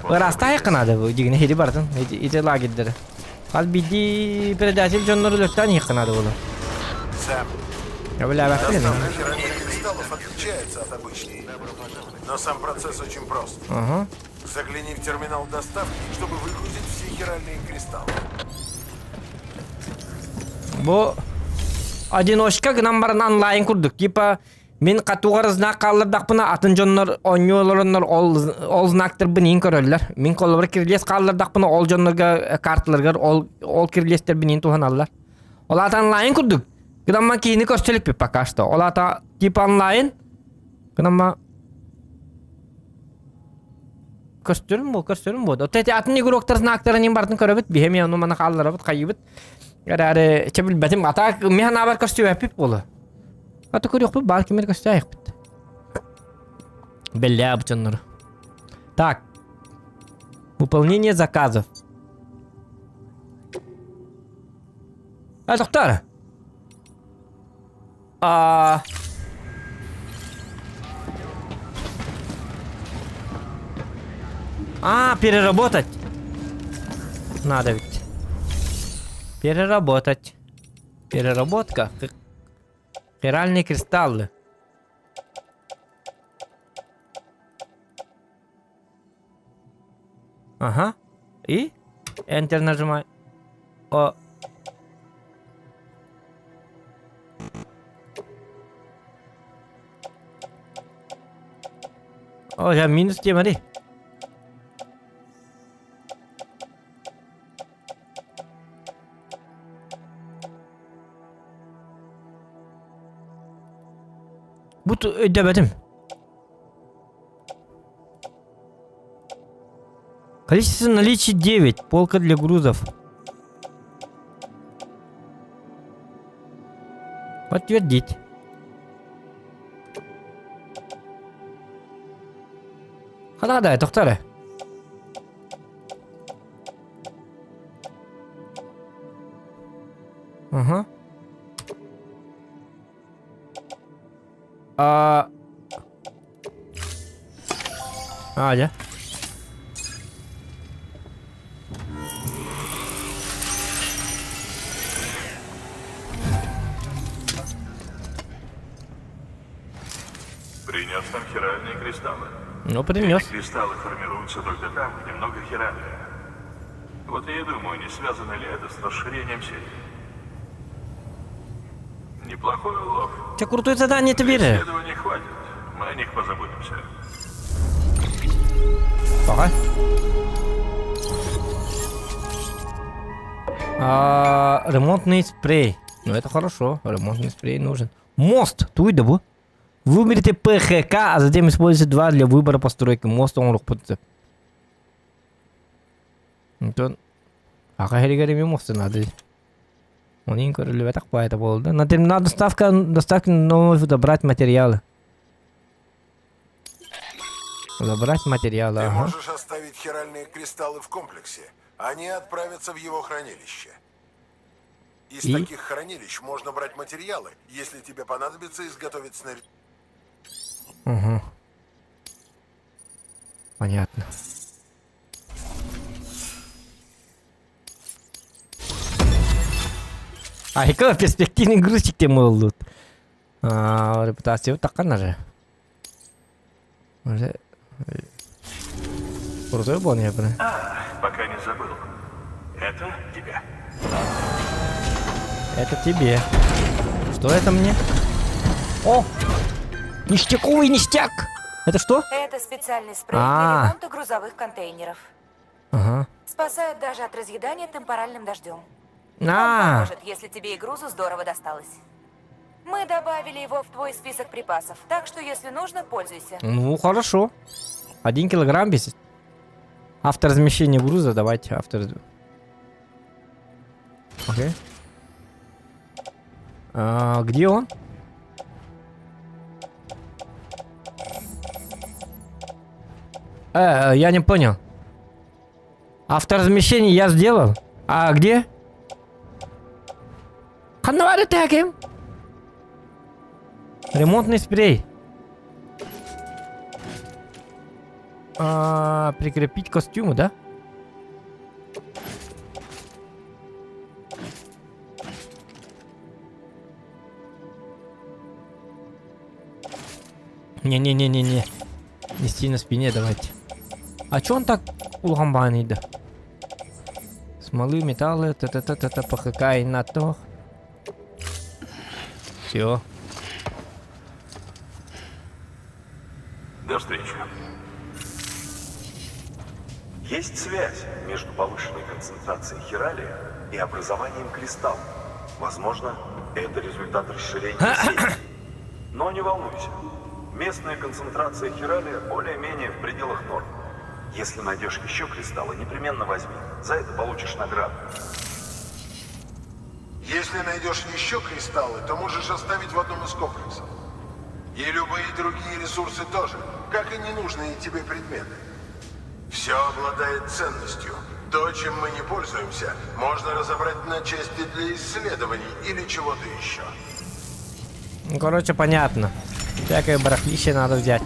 A: Ыраастаайыкка надо бу дигини хири бартын ити лагердары. Хал биди предатель дьоннору өлөртөөн иһиэххэ надо буолуо.
F: Сэм,
A: Я билээбэппин.
F: доставка хиральных кристаллов отличается от обычной. Но сам процесс очень прост.
A: Ага.
F: Загляни в терминал доставки, чтобы выгрузить все хиральные кристаллы.
A: Бу одиночка гынан баран онлайн курдук. Типа мин хатугар знак хааллардахпына атын дьоннор оонньуу олороннор ол ол знактарбын иин көрөллөр. Мин холобур кирилиэс хааллардахпына ол дьоннорго карталарыгар ол ол кирилиэстэрбин иин туһаналлар. Ол аата онлайн курдук. Гынан киһини көрсө иликпит пока что. Ол аата типа онлайн. Гынан Көстөрүм бу, көстөрүм бу. Оттон ити атын игроктар знактарын иин барытын көрөбүт. Биһи эмиэ ону маны хаалларабыт, хайыыбыт. Эрээри чэ билбэтим. Ата мин санаабар көстүбэппит буолуо. Ата көрүөхпүт баар кимэр көстөөйөхпүт. Беллээ бу дьоннору. Так. Выполнение заказов. А, доктор. А... А, переработать. Надо ведь. Переработать. Переработка. Хиральные кристаллы. Ага. И? Enter нажимай. О. О, я минус темари. Бу өйдөбөтүм. Количество наличий 9. Полка для грузов. Подтвердить. Ханада, тохтары. Ага. А... А, дьэ.
G: Принес нам хиральные кристаллы.
A: Ну, принес.
G: Эти кристаллы формируются только там, где много хиралия. Вот я и думаю, не связано ли это с расширением сети. Неплохой улов.
A: Че крутое задание тебе?
G: Исследований хватит. Мы о них позаботимся.
A: Пока. А, ремонтный спрей. Ну это хорошо, ремонтный спрей нужен. Мост, туй да бу. Выберите ПХК, а затем используйте два для выбора постройки. Мост оҥоруохпут. Онтон аха хэригэр эмиэ мосты надо. Онин көрүллүбэтэх баайта буолда. На терминал доставка доставки новых забрать материалы. Забрать материалы,
F: Ты
A: ага.
F: можешь оставить хиральные кристаллы в комплексе. Они отправятся в его хранилище. Из
A: И?
F: таких хранилищ можно брать материалы, если тебе понадобится изготовить снаряд.
A: Угу. Понятно. Айка перспективный грузчик тем буоллут. Репутация таккан же. Уже крутой был не
G: А, пока не забыл. Это тебе.
A: Это тебе. Что это мне? О! Ништяковый ништяк! Это что?
J: Это специальный спрей
A: А.
J: для ремонта грузовых контейнеров.
A: Ага.
J: Спасает даже от разъедания темпоральным дождем. Он
A: А,
J: поможет, если тебе и грузу здорово досталось. Мы добавили его в твой список припасов, так что, если нужно, пользуйся.
A: ну хорошо. 1 килограмм весит. Авторазмещение груза, давайте автор. Окей. А, где он? Я не понял. Авторазмещение я сделал. А где? Ханна таким. Ремонтный спрей. А, прикрепить костюмы, да? Не-не-не-не-не. Нести на спине давайте. А чё он так улахан да? Смолы, металлы, та-та-та-та-та, ПХК и на то. Все.
G: До встречи.
H: Есть связь между повышенной концентрацией хиралия и образованием кристалла. Возможно, это результат расширения сети. Но не волнуйся. Местная концентрация хиралия более-менее в пределах норм. Если найдешь еще кристаллы, непременно возьми. За это получишь награду.
F: Если найдешь еще кристаллы, то можешь оставить в одном из комплексов. И любые другие ресурсы тоже, как и ненужные тебе предметы. Все обладает ценностью. То, чем мы не пользуемся, можно разобрать на части для исследований или чего-то еще.
A: Ну, короче, понятно. Всякое барахлище надо взять.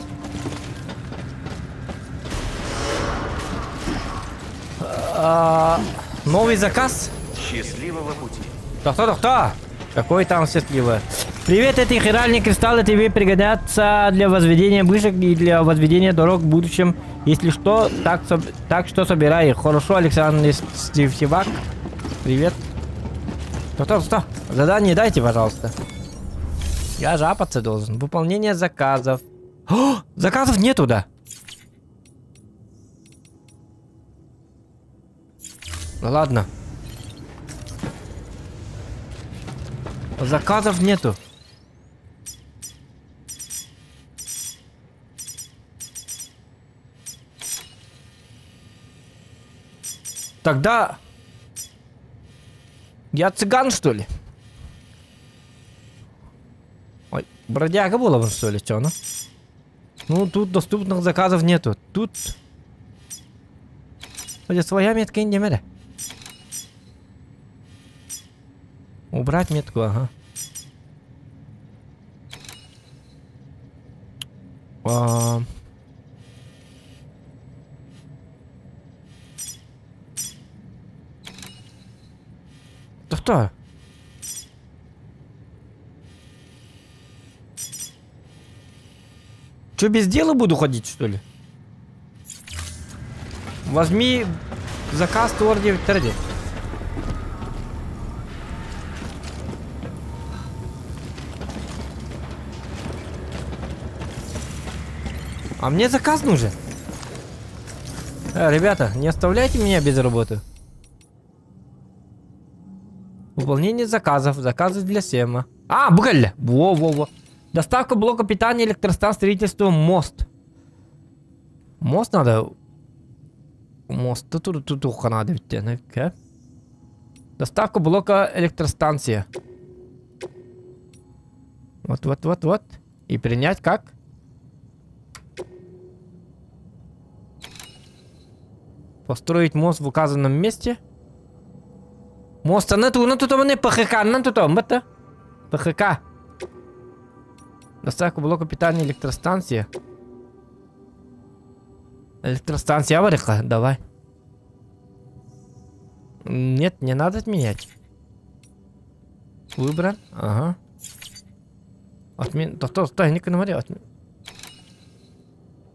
A: А, новый заказ?
I: Счастливого пути.
A: Доктор, доктор! Какой там счастливый? Привет, эти хиральные кристаллы тебе пригодятся для возведения вышек и для возведения дорог в будущем. Если что, так что собирай их. Хорошо, Александр Стивак. Привет. Доктор, стоп. Задание дайте, пожалуйста. Я жапаться должен. Выполнение заказов. О, заказов нету, да? Ну ладно. Заказов нету. Тогда... Я цыган, что ли? Ой, бродяга была, что ли, чё, ну? Ну, тут доступных заказов нету. Тут... Где своя метка индемере? Убрать метку, ага. А... Да кто? Че, без дела буду ходить, что ли? Возьми заказ туор диэбиттэрэ дии. А мне заказ нужен. Э, ребята, не оставляйте меня без работы. Выполнение заказов. Заказы для Сема. А, бу кэллэ. Во-во-во. Доставка блока питания электростанции строительство мост. Мост надо. Мост тут тут надо ведь. Доставка блока электростанция. Вот, вот, вот, вот. И принять как? Построить мост в указанном месте. Мостаны тууну тутабыны ПХК-нан тутабын бытта. ПХК. Доставка блока питания электростанция. Электростанция барыха, давай. Нет, не надо отменять. Выбран. Ага. Отмен... Тохто, стой, не говори. Отмен...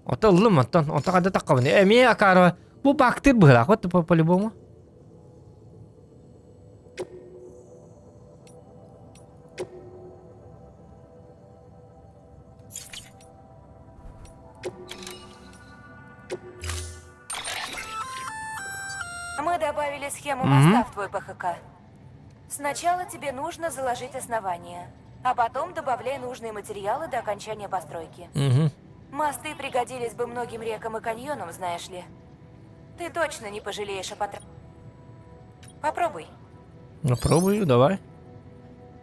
A: Ото ыллым оттон, онто ханна таххабын. Эмиэ акаары бу баактыыр быһыылаах вот по-любому.
J: Мы добавили схему моста в твой ПХК. Сначала тебе нужно заложить основание, а потом добавляй нужные материалы до окончания постройки.
A: Угу.
J: Мосты пригодились бы многим рекам и каньонам, знаешь ли. Ты точно не пожалеешь о потр... Попробуй.
A: Ну, пробую, давай.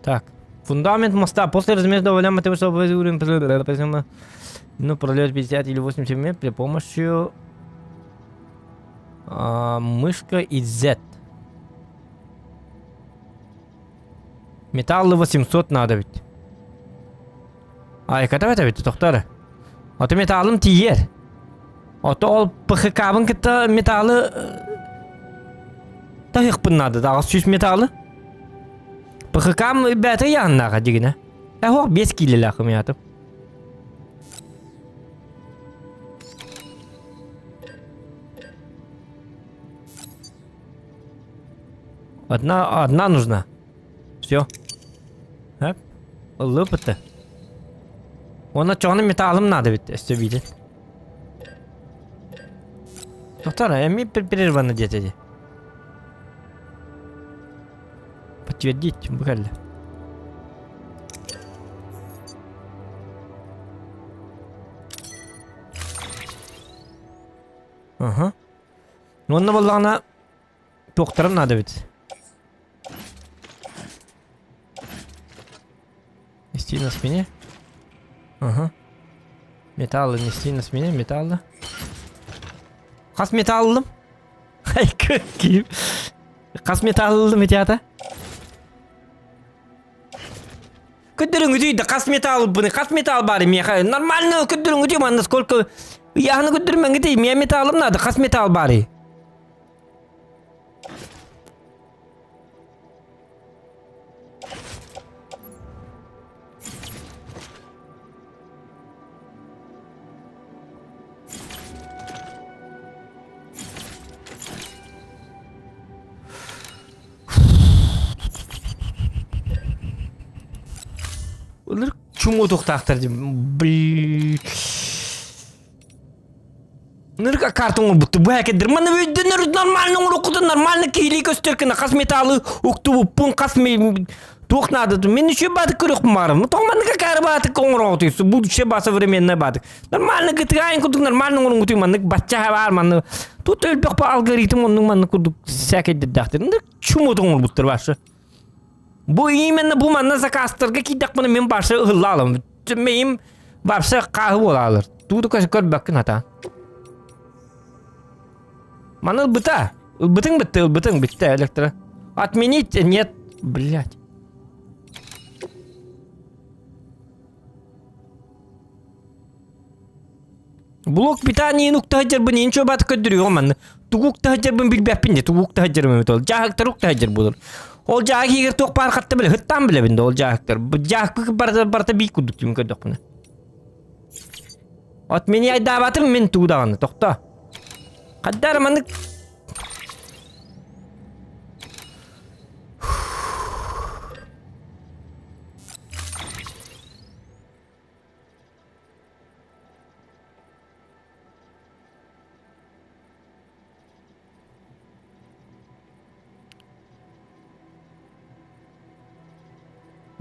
A: Так. Фундамент моста. После размера добавляем материал, чтобы уровень ну, пролет 50 или 80 метров при помощи а, мышка и Z. Металлы 800 надо ведь. Айката это ведь, тохтар. Ото металлым тиер. Ото ол ПХК-бын кытта металлы таһыхпын надо, даҕас сүүс металлы. ПХК-м бээтэ яһыннааҕа дигинэ. Эһох 5 киилэлээх ымыятым. Одна, одна нужна. Все. Хэп. Ыллыпыты. Уонна чоҕуну металлым надо ведь, өссө биирин. Доктор, эми прервано диэтэ дии. Подтвердить, бу кэллэ. Ага. Уонна буоллаҕына туохтарын наада эбит. Нести на спине. Ага. Металлы нести на спине, металлы. Хас металлым? Кип. Хас металлым ити ата? Көрдөрүҥүтүй да хас металл быны, хас металл бар миэхэ нормально көрдөрүҥүтүй манна сколько ыйааһыны көрдөрүмэҥҥитий миэ металлым надо хас металл баарый Ылыр чуҥуутуохтаахтар дии бли Нырка карта оҥорбутту бу хакердер маны өйдөнөр нормально оҥороккутун нормально киһилии көстөр гына хас металлы уктубуппун хас туох наада мин үчүгэй баатык көрүөхпүн баҕарабын тоҕо маннык акаары баатык оҥороҕутуй будущее ба современное баатык нормально гытыгаайын курдук нормально оҥоруҥҥутуй маннык бачча баар маннык тут өлбөх по алгоритм оннук маннык курдук сээкэйдэрдээхтэр чумут оҥорбуттар башы бу именно бу манна заказтарга киирдэхпинэ мин башы ыһылла мейим вообще хааһы буолаалар тугу да көрбөккүн хата маны ылбыта ылбытыҥ бытты ылбытыҥ бүттэ электро отменить нет блять Блок питания укта сылдьарбын ничего бат көрдөрүөҕүм манна. Тугу укта сылдьарбын билбэппин дии, тугу укта сылдьарым эбит ол. Дьааһыктар укта сылдьар буолар. Ол дьааһык иһигэр туох баар хатта билэ, хыттаан билэбин да ол дьааһыктар. Дьааһык барыта, барыта биир курдук дии көрдөхпүнэ. От мини айдаабатым мин тугу даҕаны, тохто. Хаддар маннык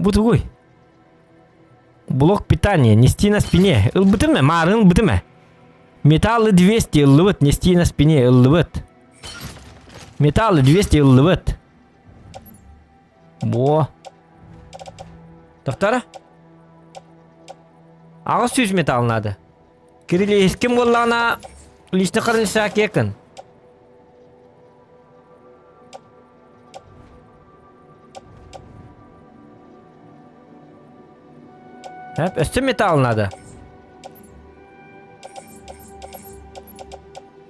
A: Бу тугуй? Блок питания, нести на спине. Ылбытым ээ, маарын ылбытым ээ. Металлы 200 ыллыбыт, нести на спине ыллыбыт. Металлы 200 ыллыбыт. Во. Тохтара. 800 металл надо. Кирилиискин буоллаҕына лично харынсаакиякын. Hep өссө металл надо.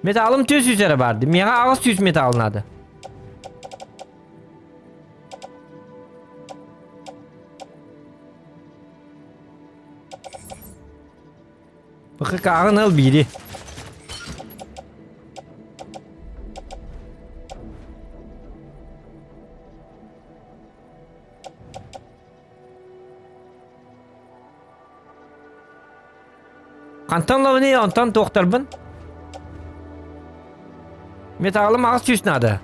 A: Металлым 400 эрэ барды. Миэхэ 800 металл надо. ПХК-ҕын ыл биири. Хантан ылабыный, онтон туохтарбын? Металлым 800 надо.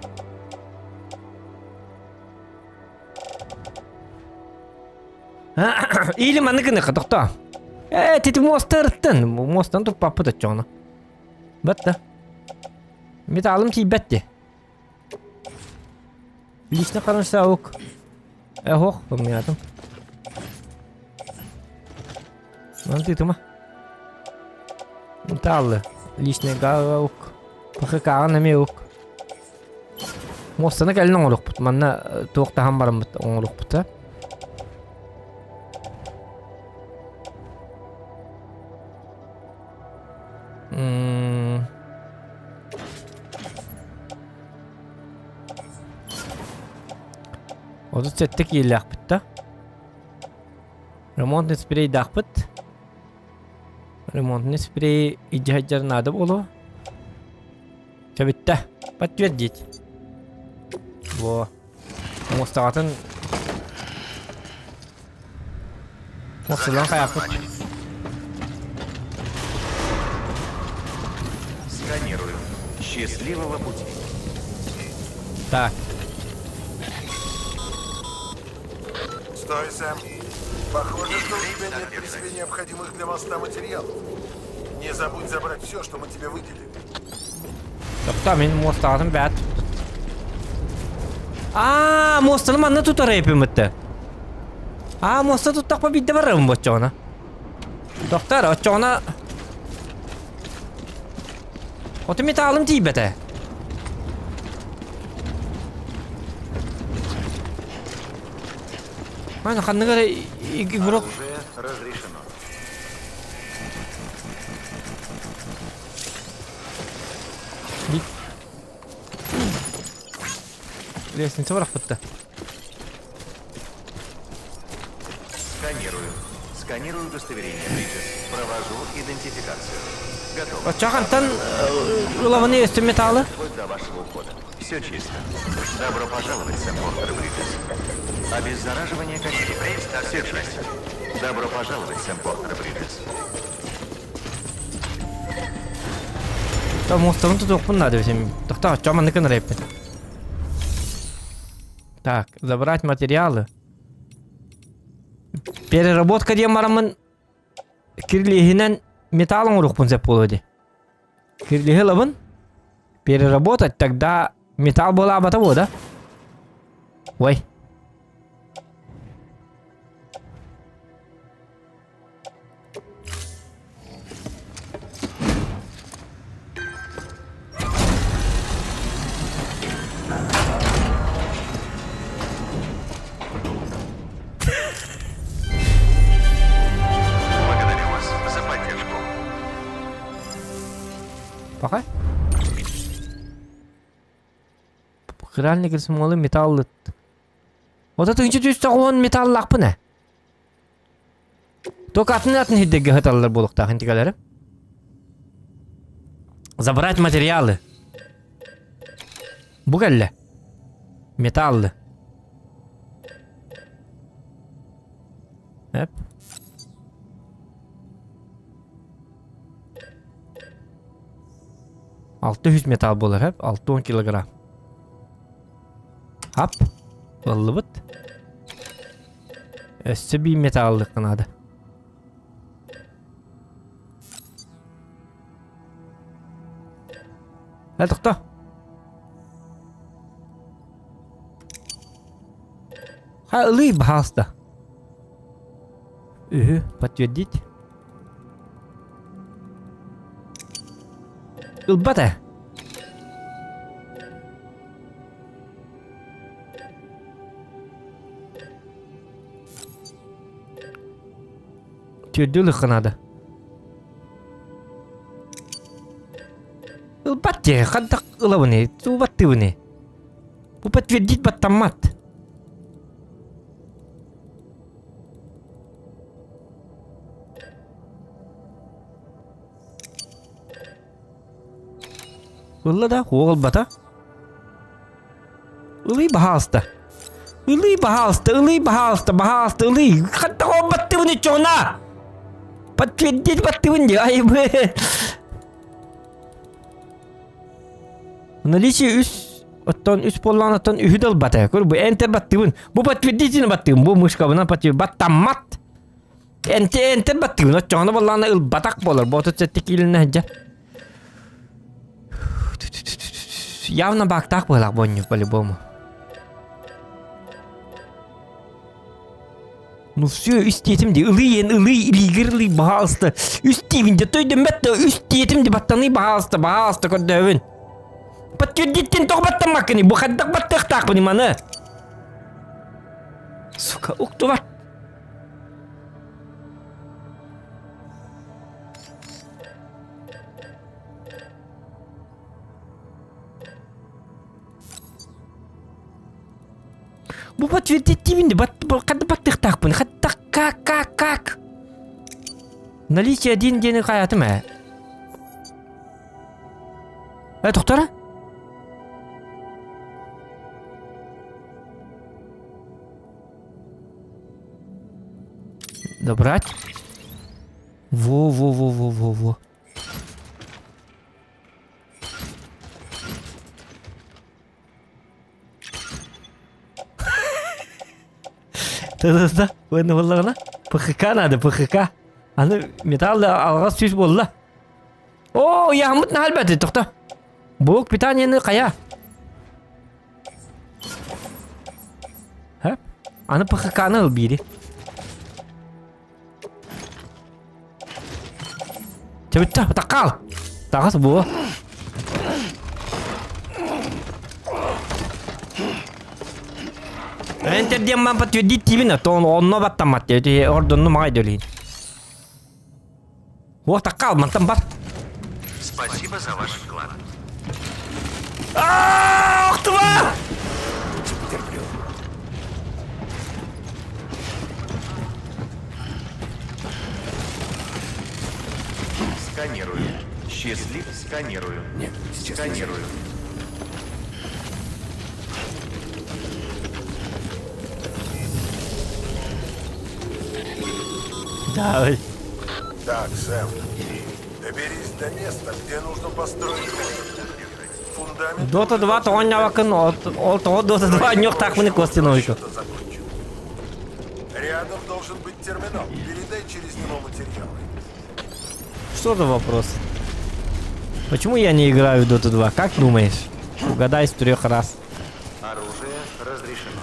A: Или маннык гыныха, тохтоо. Э, тити муоста ырыттын. Муостан туппаппыт оччоҕуна. Батта. Металлым тиийбэт дии. Лично харансаук. Э, ох, помнятым. Ман тытыма. Металлы. Личный гаук. ПХК-ҕын эмиэ ук. Муостаны кэлин оҥоруохпут. Манна туох таһан бараммыт оҥоруохпут а. М. 37 киилээхпит да. Ремонтный спрейдаахпыт. Ремонтный спрей илдьэ сылдьар наада буолуо. Чэ бүттэ. Подтвердить. Во. Муостаҕатын Муосталан хайааппыт.
I: Сканирую. Счастливого пути.
A: Так.
F: Стой, Сэм. Похоже, что у тебя нет при себе необходимых для моста материалов. Не забудь забрать все, что мы тебе выделили.
A: Тохтоо мин муостаҕатын бэт. Аа, муостаны манна тутар эпиммитте. Аа, муоста туттахпа биирдэ барарым боччоҕуна. Тохтоор, оччоҕуна Оту металлым тиийбэтэ. Аны ханнык эрэ игрок
I: Оружие разрешено.
A: Лестница бырахпытта.
I: Сканирую. Сканирую удостоверение Бриджес. Провожу идентификацию. Готово.
A: Оччоҕантан ылабыны өстүм металлы.
I: Вплоть до вашего ухода. Все чисто. Добро пожаловать, Сэм Портер Бриджес. Обеззараживание костей. Все чисто. Добро пожаловать, Сэм Портер Бриджес.
A: То муостабын тутуохпун наада эбит. Тохтоо, оччоҕо маннык гынар эбиппин. Так, забрать материалы. Переработка диэн бараммын кирлиһинэн металл оҥоруохпун сөп буолуо дии. Кирлиһи ылабын. Переработать, тогда металл буолаабата буо да? Ой.
I: Благодарю вас за поддержку.
A: Пока. Хиральный смолы металл. Вот это 310 металлаахпын ээ. Только атын атын сирдэргэ сыталлар буолуохтаах интигэлэрэ. Забрать материалы. Бу кэллэ. Металлы. Эп. 600 металл буолар, эп. 60 килограмм. Ап. Ыллыбыт. Өссө биир металлык наада. Э, тохто. Ха, ылый, пожалуйста. Үһү, подтвердить. Ылбат ээ. Түөрдүү ылыахха наада. Ылбат дии, хайдах ылабыный, ылбаттыыбыный? Бу подтвердить баттаммат. Ылла да, уол ылбата. Ылый, баһаалыста. Ылый, баһаалыста, ылый, баһаалыста, баһаалыста, ылый. Хантах баттыбын иччоҕуна? Подтвердить баттыбын дии, ай бы. Наличие үс оттон үс буоллаҕына оттон үһү да ылбата. Көр бу энтер баттыбын. Бу подтвердительно баттыбын. Бу мышкабынан подтвердить баттаммат. Энте энтер баттыбын. Оччоҕуна буоллаҕына ылбатах буолар. Бу 37 киилинэ сылдьар. Явно баактаах быһалаах бонньук по-любому. Ну все, үс диэтим ди, ылый эн, ылый, илиигэр ылый, баһаалыста. Үс диибин де, төйдөммөт да, үс диэтим ди, баттаныы, баһаалыста, баһаалыста көрдөөбүн. Подтвердиттен тоҕо баттаммаккыный, бу хайдах баттыахтаахпыный маны? Сука, уктубат. Бу подтвердить диибин ханна баттыахтаахпын хатта как как как наличие один диэни хайаатым ээ э тохтора Добрать. Во-во-во-во-во-во. Тылызда, уонна буоллаҕына ПХК надо, ПХК. Аны металл да алҕас сүүс буолла. Оо, яһаммыт наһаа элбэти, тохто. Блок питаниены хайа? Хэп. Аны ПХК-ны ыл биири. Чэбиттэ, таккал! Таҕыс буо. Enter диэн ман подтвердить тиибин, то онно баттаммат диэти ордонну маҕай дөлейін. О, таккал, мантан бар.
I: Спасибо за ваш вклад.
A: Ах, тварь!
E: Терплю.
I: Сканирую. Счастлив, сканирую.
E: Нет, сейчас
I: Сканирую.
A: Да,
F: Так, Сэм, доберись до места, где нужно построить фундамент.
A: Dota 2 тоҕонньообоккун, ол тоҕо Dota 2 ньуохтаахпыны Костиновичу.
F: Закончен. Рядом должен быть терминал. Передай через него материалы.
A: Что за вопрос? Почему я не играю в Dota 2? Как думаешь? Угадай с трех раз.
I: Оружие разрешено.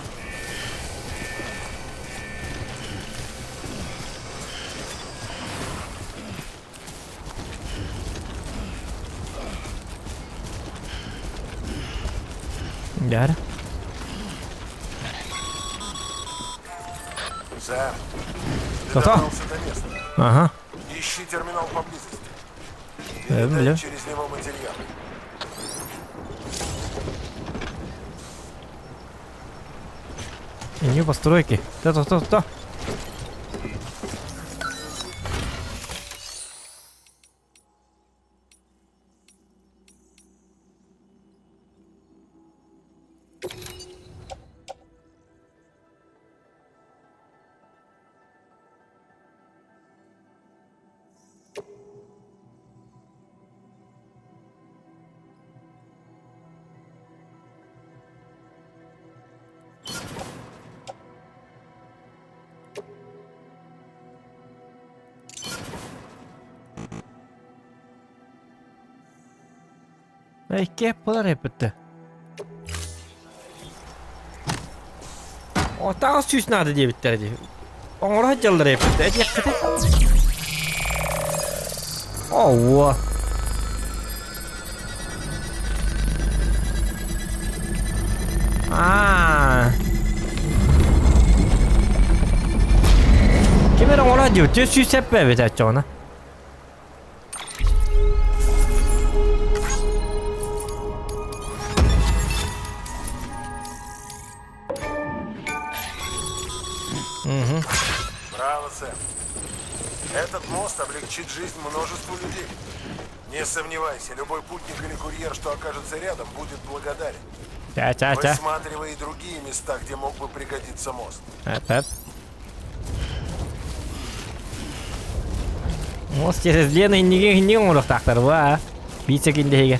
A: Да.
F: Сэм, ты
A: Кто-то?
F: добрался до места.
A: Ага.
F: Ищи терминал поблизости.
A: Э,
F: Передай
A: бля.
F: через него материалы.
A: Не постройки. Та-та-та-та. Икки буолар эппитте. Отаҕа сүүс наада диэбиттэрэ дии. Оҥоро сылдьаллар эппитте. Этиэххитин. Оуо. Аа. Ким эрэ оҥоро диэбит. 400 сэппэ эбит оччоҕуна. Угу.
F: Браво, Сэм. Этот мост облегчит жизнь множеству людей. Не сомневайся, любой путник или курьер, что окажется рядом, будет благодарен.
A: Ча-ча-ча.
F: Высматривай и другие места, где мог бы пригодиться мост.
A: Эп-эп. Мост через Лена инниге инниге оҥоруохтаахтар буа. Биир секунда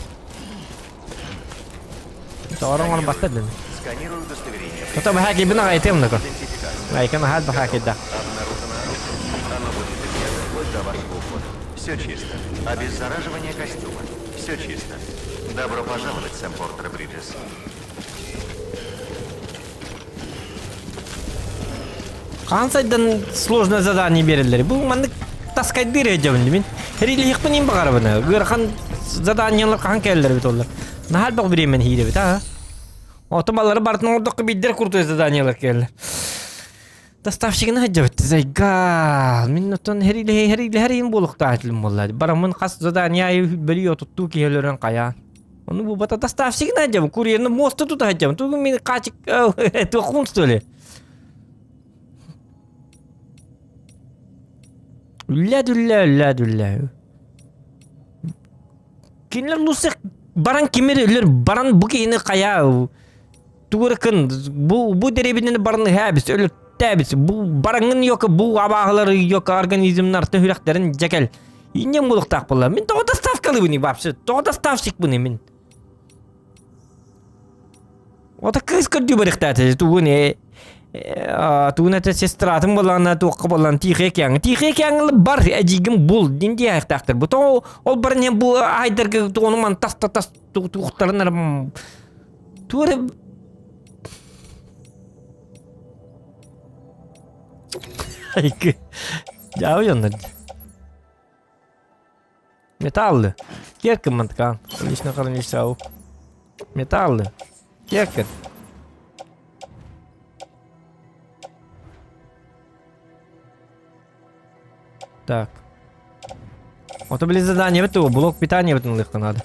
A: Тоҕорон оҥорон баста дын.
I: Сканирую удостоверение.
A: Ото баһаа кибин аҕайтыам нако.
I: Идентификация.
A: Айкан аһаат баһаа кидда.
I: Обнаружено оружие. Оно будет изъято вплоть до вашего ухода. Все чисто. Обеззараживание костюма. Все чисто. Добро пожаловать, Сэм Портер Бриджес.
A: Хаан сайдан сложное задание биэрэллэр. Бу маннык таскайдыыр эдьэбин мин. Хэрилиһихпин им баҕарабын. Ыарахан заданиелар хаһан кэлэллэр эбит оллар. Наһаа элбэх бириэмэни иирэбит аа. Ото балары барытын оҥордоххо биирдэр крутой заданиелар кэлэллэр. Доставщигын сылдьабыт. Зайга. Мин оттон хэрилиһи хэрилиһэр иһин буолуохтаах этилим буолла. Бараммын хас задание айы бөлүй отуттуу киһи өлөрөн хайаан. Ону бу бата доставщигын сылдьабын. Курьерны муоста тута сылдьабын. Тугу мин хаачык туоххун что ли? Үллэ дүллэ үллэ дүллэ. Кинилэр лусех баран кимир өлөр баран бу киһини хайа тугурыкын бу бу дэриэбинэни баран ыһаабис өлөртөөбүс бу бараҥҥын йока бу абааһылары йока организмнар төһүрэхтэрин дьэкэл иннем буолуохтаах буолла мин тоҕо доставкалыыбыный вообще тоҕо доставщикпыный мин Ото кыыс көрдүү барыахтаата тугун э тугун этэ сестратын буоллаҕына туохха буоллаҕына Тихий океаҥҥа Тихий океаҥҥа бар эдьиийгин бул дин диэхтаахтар бу тоҕо ол баран иһэн бу айдарга тугуну ман тас тас туохтарын эрэ тугу эрэ Дьаабы дьоннор Металлы. Кирка мантка. Лично хранишься. Металлы. Кирка. Так. Вот, блин, задание бит блок питания бит ылыахха надо.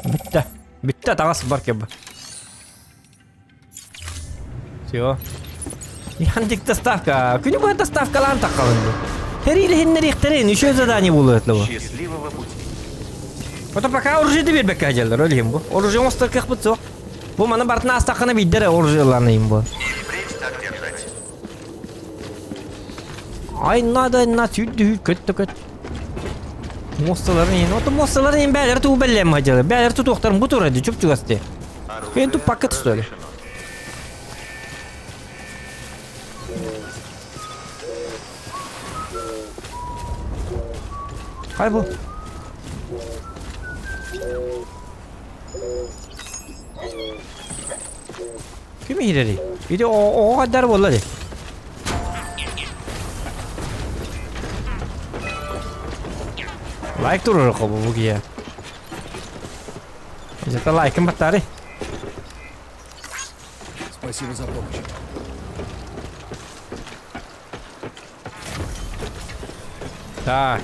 A: Бүттэ. Бүттэ таҕас бар кеб. Все. Яндик доставка. Күнү быһа доставкалаан таххалын бу. Хэриилэһиннэриэхтэрин еще задание буолуо этилэ бу.
I: Счастливого пути.
A: Ото пока оружие да биэрбэккэ дьэллэр ол иһин бу. Оружие оҥостор кыахпыт суох. Бу маны бартын аастаххына биирдэ эрэ оружиеланыйым бу.
I: И впредь так держать.
A: Ай надо на сүүрдү көт да көт. Муосталарын иһин. Ото муосталарын иһин бээлэр тугу бэллээн мадьалы. Бээлэр тутуохтарын бу турар дии чуп-чугас дии.
I: Оружие
A: Кыйын туппакка что ли?
I: разрешено.
A: Хай бу. Ким иһирэрий? Ити оҕо хайдар буолла дии. Лайк турар бу бу киһи. Это лайкын баттаары.
E: Спасибо за помощь.
A: Так.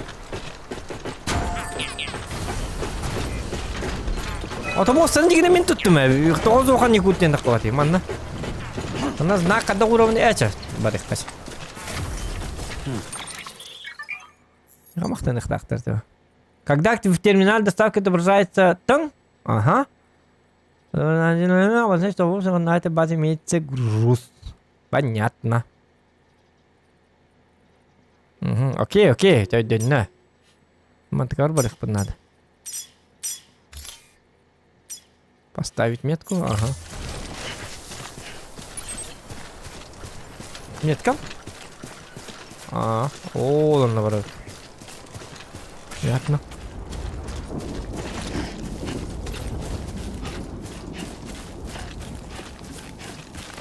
A: Ото муостаны дигинэ мин туттум ээ. Тоҕо зохан якут диэн таххалатый манна. Манна знак хадда уровня эчэ барыхтас. Махтаныхтаахтар Когда в терминале доставки отображается тың, ага. Значит, что на этой базе имеется груз. Понятно. Угу. Окей, окей, өйдөннө. Мантыкар барыхпын надо. Поставить метку, ага. Метка? А, о, он наоборот. Понятно.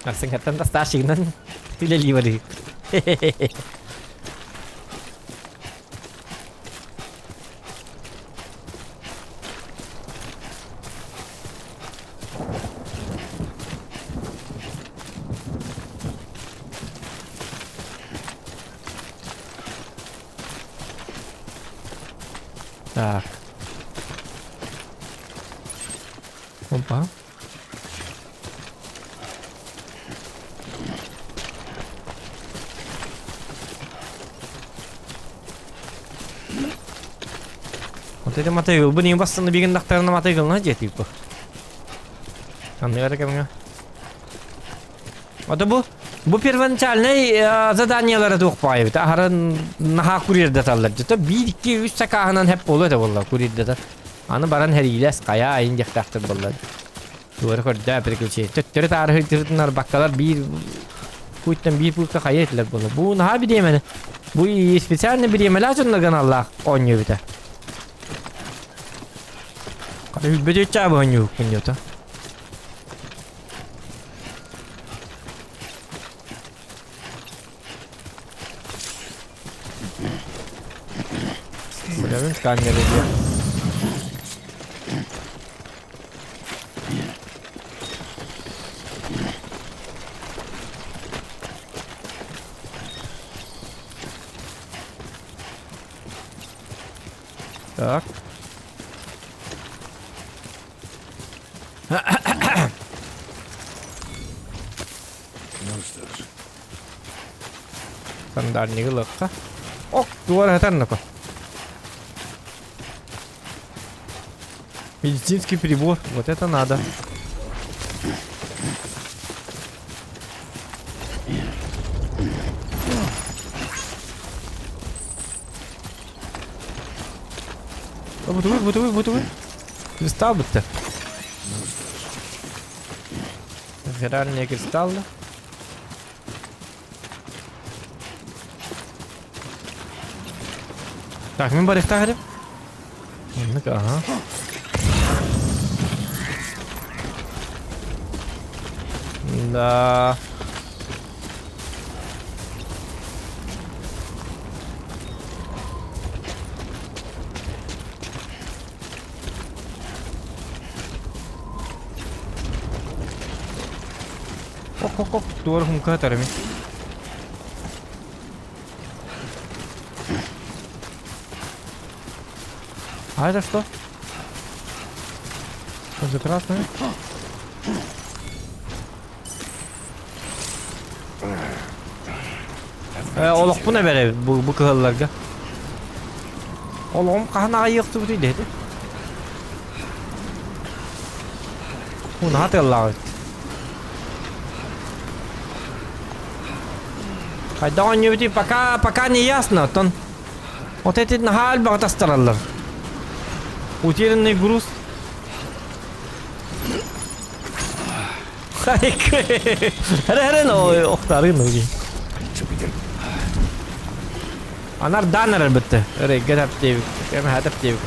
A: Арсыҥҥаттан доставщигынан үлэлии барыы. Так. Опа. Вот это мотоцикл. Бу не бастыны бигин дактарына мотоциклына жетип бу. Анныгар кэмҥэ. Ото бу бу первоначальный э, заданиелары туох баайбыт. Аһара наһаа курьердаталлар. Дьэ биир, икки, үс сакааһынан хэп буолуо этэ буолла курьердатар. Аны баран хэриилэс хайа айын диэхтээхтэр буолла. Туора көрдөө приключение. Төттөрү таары сылдьыбытынар баккалар биир пуйтан биир пуйка хайа этилэр буолла. Бу наһаа бириэмэни. Бу специально бириэмэлээх дьоннорго аналлаах оонньуу эбитэ. Хата үччаа бу оонньууккун диэто. Блин, камеры где? Так.
E: Ну что ж.
A: Стандартнигы лыкка. Ок, дуар хатар Медицинский прибор. Вот это надо. Бутовый, бутовый, бутовый. Кристалл будто. Хиральные кристаллы. Так, мин барыхтаах Оннук, ага. Да. Ок, ок, ок, туор хумка тарами. А это что? Что за красное? Э, олохпун эбэрэ бу, бу кыһылларга. Олоҕум хаһан аҕайыахтыбытый диэти. Унаһа тыаллаах эбит. Хайдах оонньуубутуй пока пока не ясно, оттон вот эти наһаа элбэҕи тастараллар. Утерянный груз. Эрэ эрэ охтарын уги. Анар дан эрэр бытты. Эрэ гәтәп диэбит. Кэм хәтәп диэбит.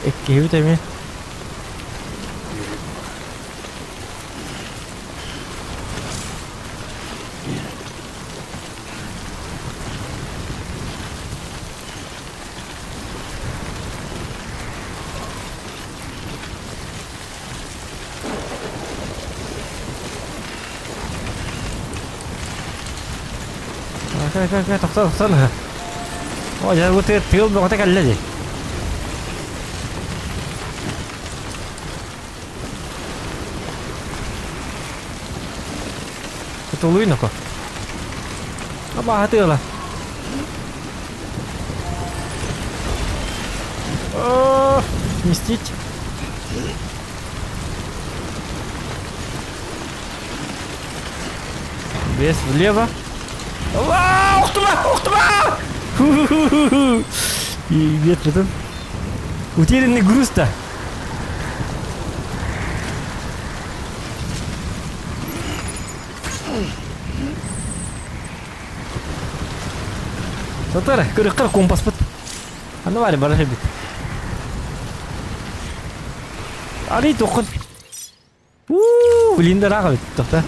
A: Эккиһибит эмиэ. Кэ кэ кэ тохтоо тохтоо. О, дьэ бу тыал бөҕөтө кэллэ дии. Тулуй ноко. Абааһы тыала. Сместить. Вес влево. Ух ты, ух ты! И ветер Утерянный груз-то. Татар, көрүккэр компаспыт. Аны бары бара бит. Арый тоххун. Уу, блин, дыраах эбит, тохта.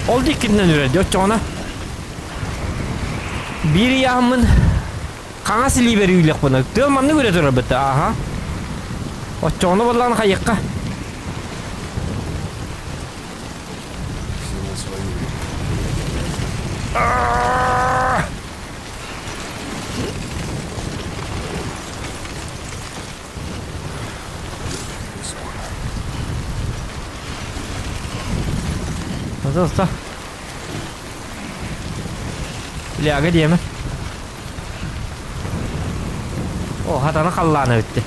A: Ол диэккитинэн үрэрди оччоҕуна биир ыйааһыммын хаҥас илиибэр үүлэхпинэ тыал маннык үрэ турар бытта ааха оччоҕуна буоллаҕына хайыахха
E: Всему свое время. Не скоро.
A: Пожалуйста. Ляга диэмэ. О, хатана халлаана бүтті.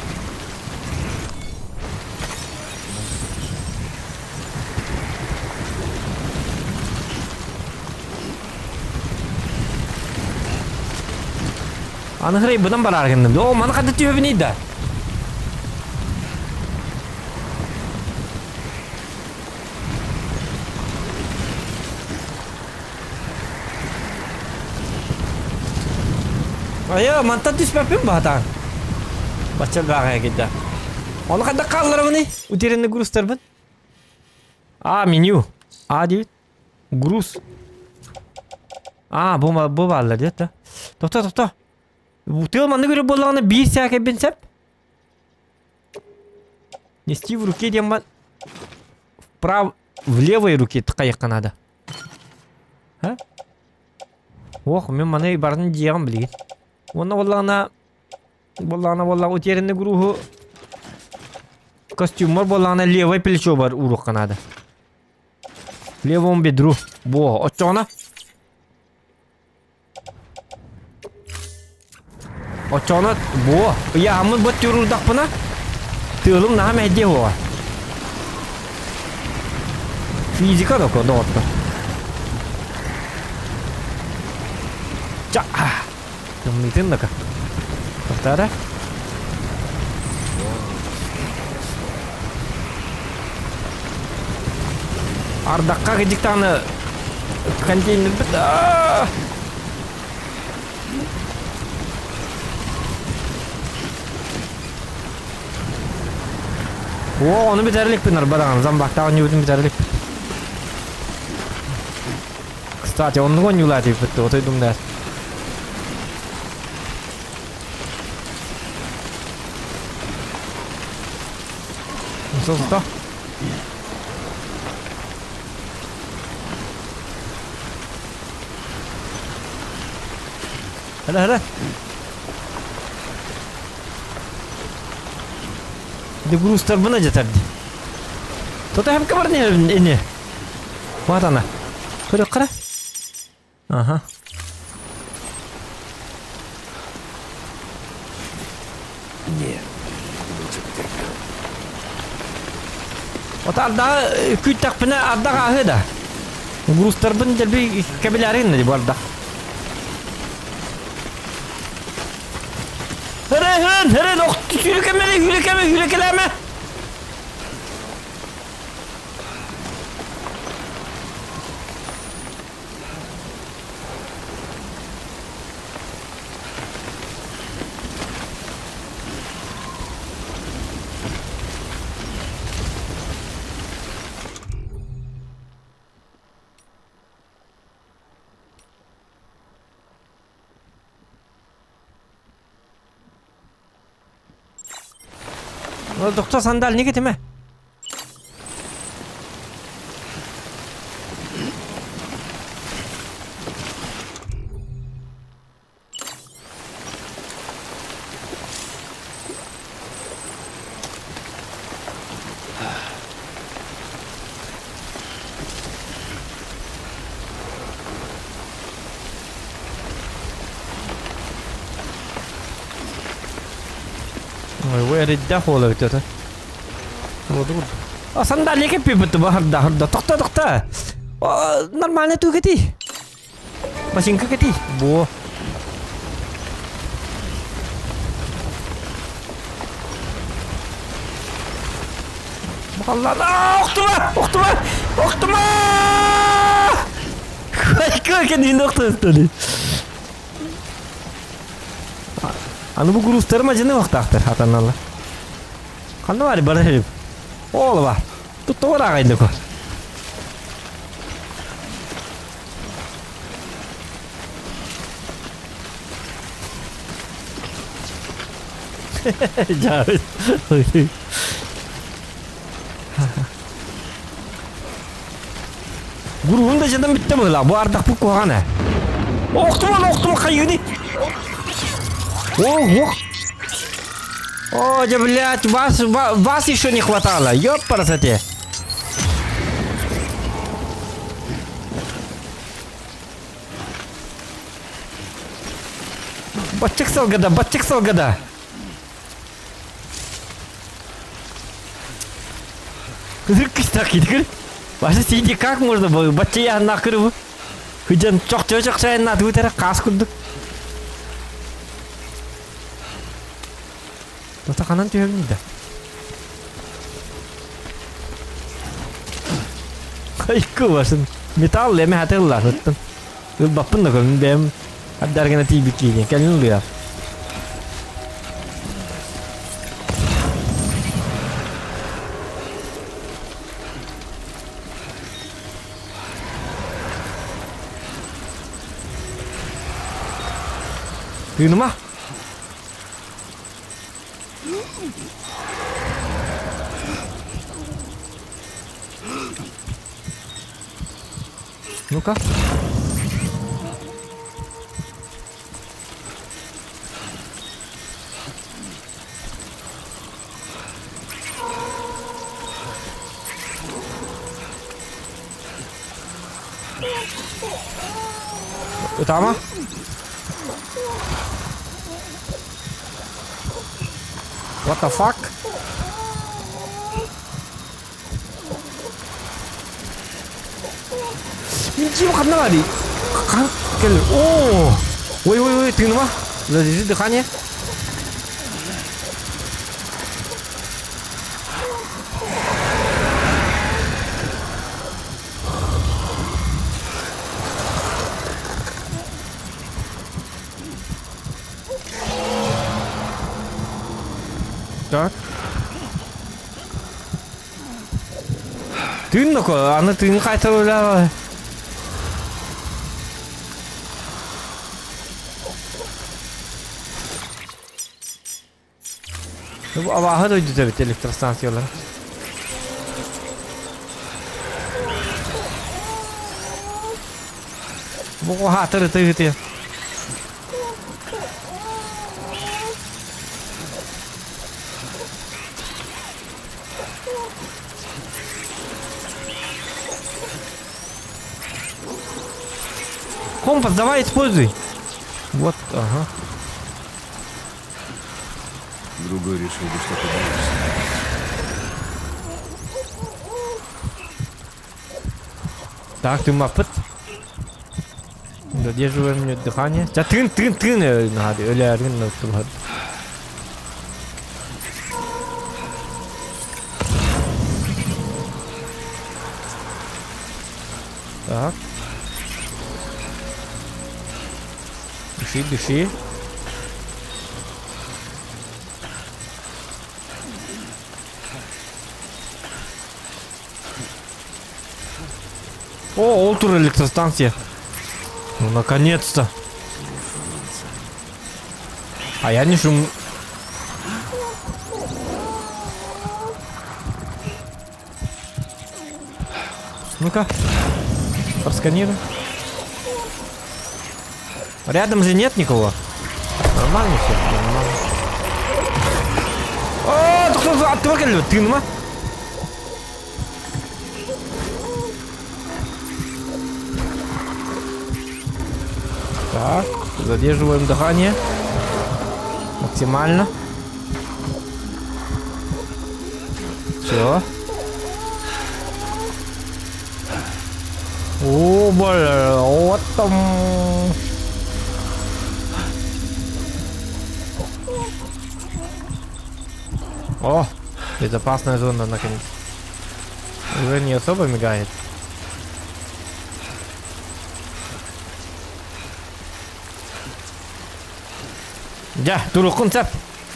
A: Аны хрей бынан барар гынным. О, маны қандай түйөбін да. Айа, мантан түспэппин баатаан. Бачча бааҕа кидда. Оны ханна хаалларабыный? Утерянный грузтарбын. А, меню. А диэбит. Груз. А, бу, бу бааллар диэт да. Тохто, тохто. Тыал маннык үрэ буоллаҕына биир сээкэйбин сөп. Нести в руке диэн бан вправ в левой руке хайыахха наада. Ха? Ох, мин маны барытын дьиэҕим билигин. Уонна буоллаҕына буоллаҕына буоллаҕына утерянный груһу костюммар буоллаҕына левое плечо бар ууруохха наада. Левому бедру. Во, оччоҕуна Оччоҕуна буо, ыйааһыммын быт туруурдахпына, тыалым наһаа мэһэйдиэ суоҕа. Физика доко, доҕоттор. Ча, тымныытын дока. Тохтаара. Ардахха кыдьыктааны контейнербит О, ону бүтэриликпин арба даҕаны замбактаах оонньуубутун бүтэриликпин. Кстати, оннук оонньуулаатыйбыт отой думнаар. Состо. Hadi hadi. Дегрустарбын ажатарды. Тота хәпкә бар не не. Вот она. Көрө кара. Ага.
E: Нет, лучше потерплю.
A: Вот ардаҕы күүттэхпинэ ардах ааһыа да. Грузтарбын дэлби кэбилээрин да бу ардах. Hırın hırın ох сүүрүкэмэ сүүрүкэмэ сүүрүкэлээмэ. Доктор сандал не кетеме? Эрэйдээх уол эбит этэ. Сандалия кэппиппит харда харда тохто тохто. Нормально тугати. Машинка кэти. Во. Алла, охтума, охтума. Охтума! Кэннин охтуостали. Аны бу грузтары мадьыны охтаахтар атаналар. Ханна бар барар Ол бар. Тут тоҕо ағайынды көр. Жабыт. Гуруһун да жадан бүтте быһыла. Бу ардах бу куһаҕан ээ. Охтуман охтума хайыыны. Ох, О, да, блядь, вас, вас еще не хватало. Ёпарасоте. Баччык сылгыда, баччык сылгыда. Кыр Башы сиди как можно было? Баччы накыры Хыдьан чох-чох сайын атыбытара хаас курдук. Тота ханан түһэбин да. Хайкы башын. Металл эме хатыллар ыттын. Ылбаппын да көмүн бэйэм Ардааргына тиийбит киһи кэлин ылыар. Тыыныма. Ну-ка. Ытаама. What the fuck? Мин дьиэм ханна баарый? Хаһан кэлэр? Оо! Ой, ой, ой, тыыныма. Задержи дыхание. Так. Тыын ноко, аны тыын қайтарыла. Бу абааһы дойдута эбит электростанциялар. Бу хаатыр ытыы Компас давай используй. Вот, ага.
E: Другой решил бы, что ты боишься.
A: Так, ты мапыт. Задерживаем дыхание. Да тын, тын, тын, надо, өләрин Так. Дыши, дыши. О, Олтур электростанция. Ну, наконец-то. А я не шум. Ну-ка. Просканируем. Рядом же нет никого. Нормально все, нормально. О, кто аттыва тыыныма. Так, задерживаем дыхание. Максимально. Все. О, бля, вот там. О, безопасная зона наконец. Уже не особо мигает. Дьэ, туруккун сөп.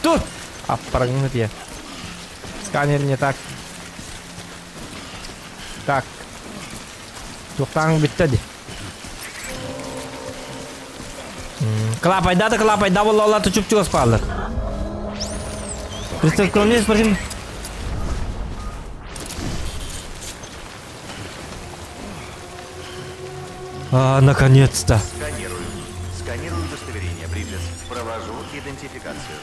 A: Тур! Аппарагын тиэ. Сканер не так. Так. Туохтааҥ бүттэ ди. Клапайда да клапайда буолла чуп-чугас бааллар. Представь, спросим. А, наконец-то.
I: Сканирую. Сканирую удостоверение, Бриджес. Провожу идентификацию.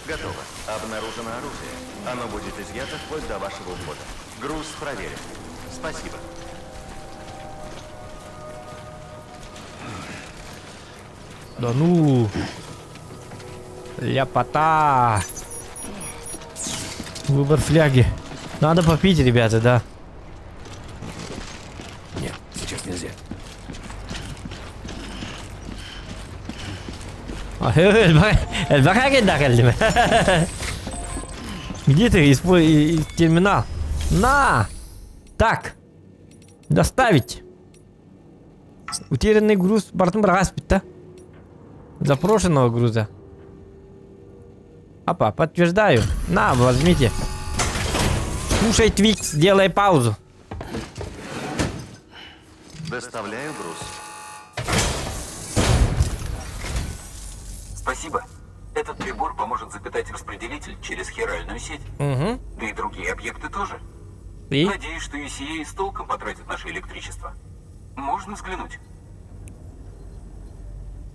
I: Готово. Обнаружено оружие. Оно будет изъято вплоть до вашего ухода. Груз проверен. Спасибо.
A: Да ну. Ляпота. Выбор фляги. Надо попить, ребята, да.
E: Нет, сейчас нельзя.
A: Где ты? Используй терминал. На! Так. Доставить. Утерянный груз бартын бырагас да? Запрошенного груза. Апа, подтверждаю. На, возьмите. Кушай Твикс, делай паузу.
I: Доставляю груз.
K: Спасибо. Этот прибор поможет запитать распределитель через хиральную сеть.
A: Угу.
K: Да и другие объекты тоже.
A: И?
K: Надеюсь, что UCA с толком потратит наше электричество. Можно взглянуть?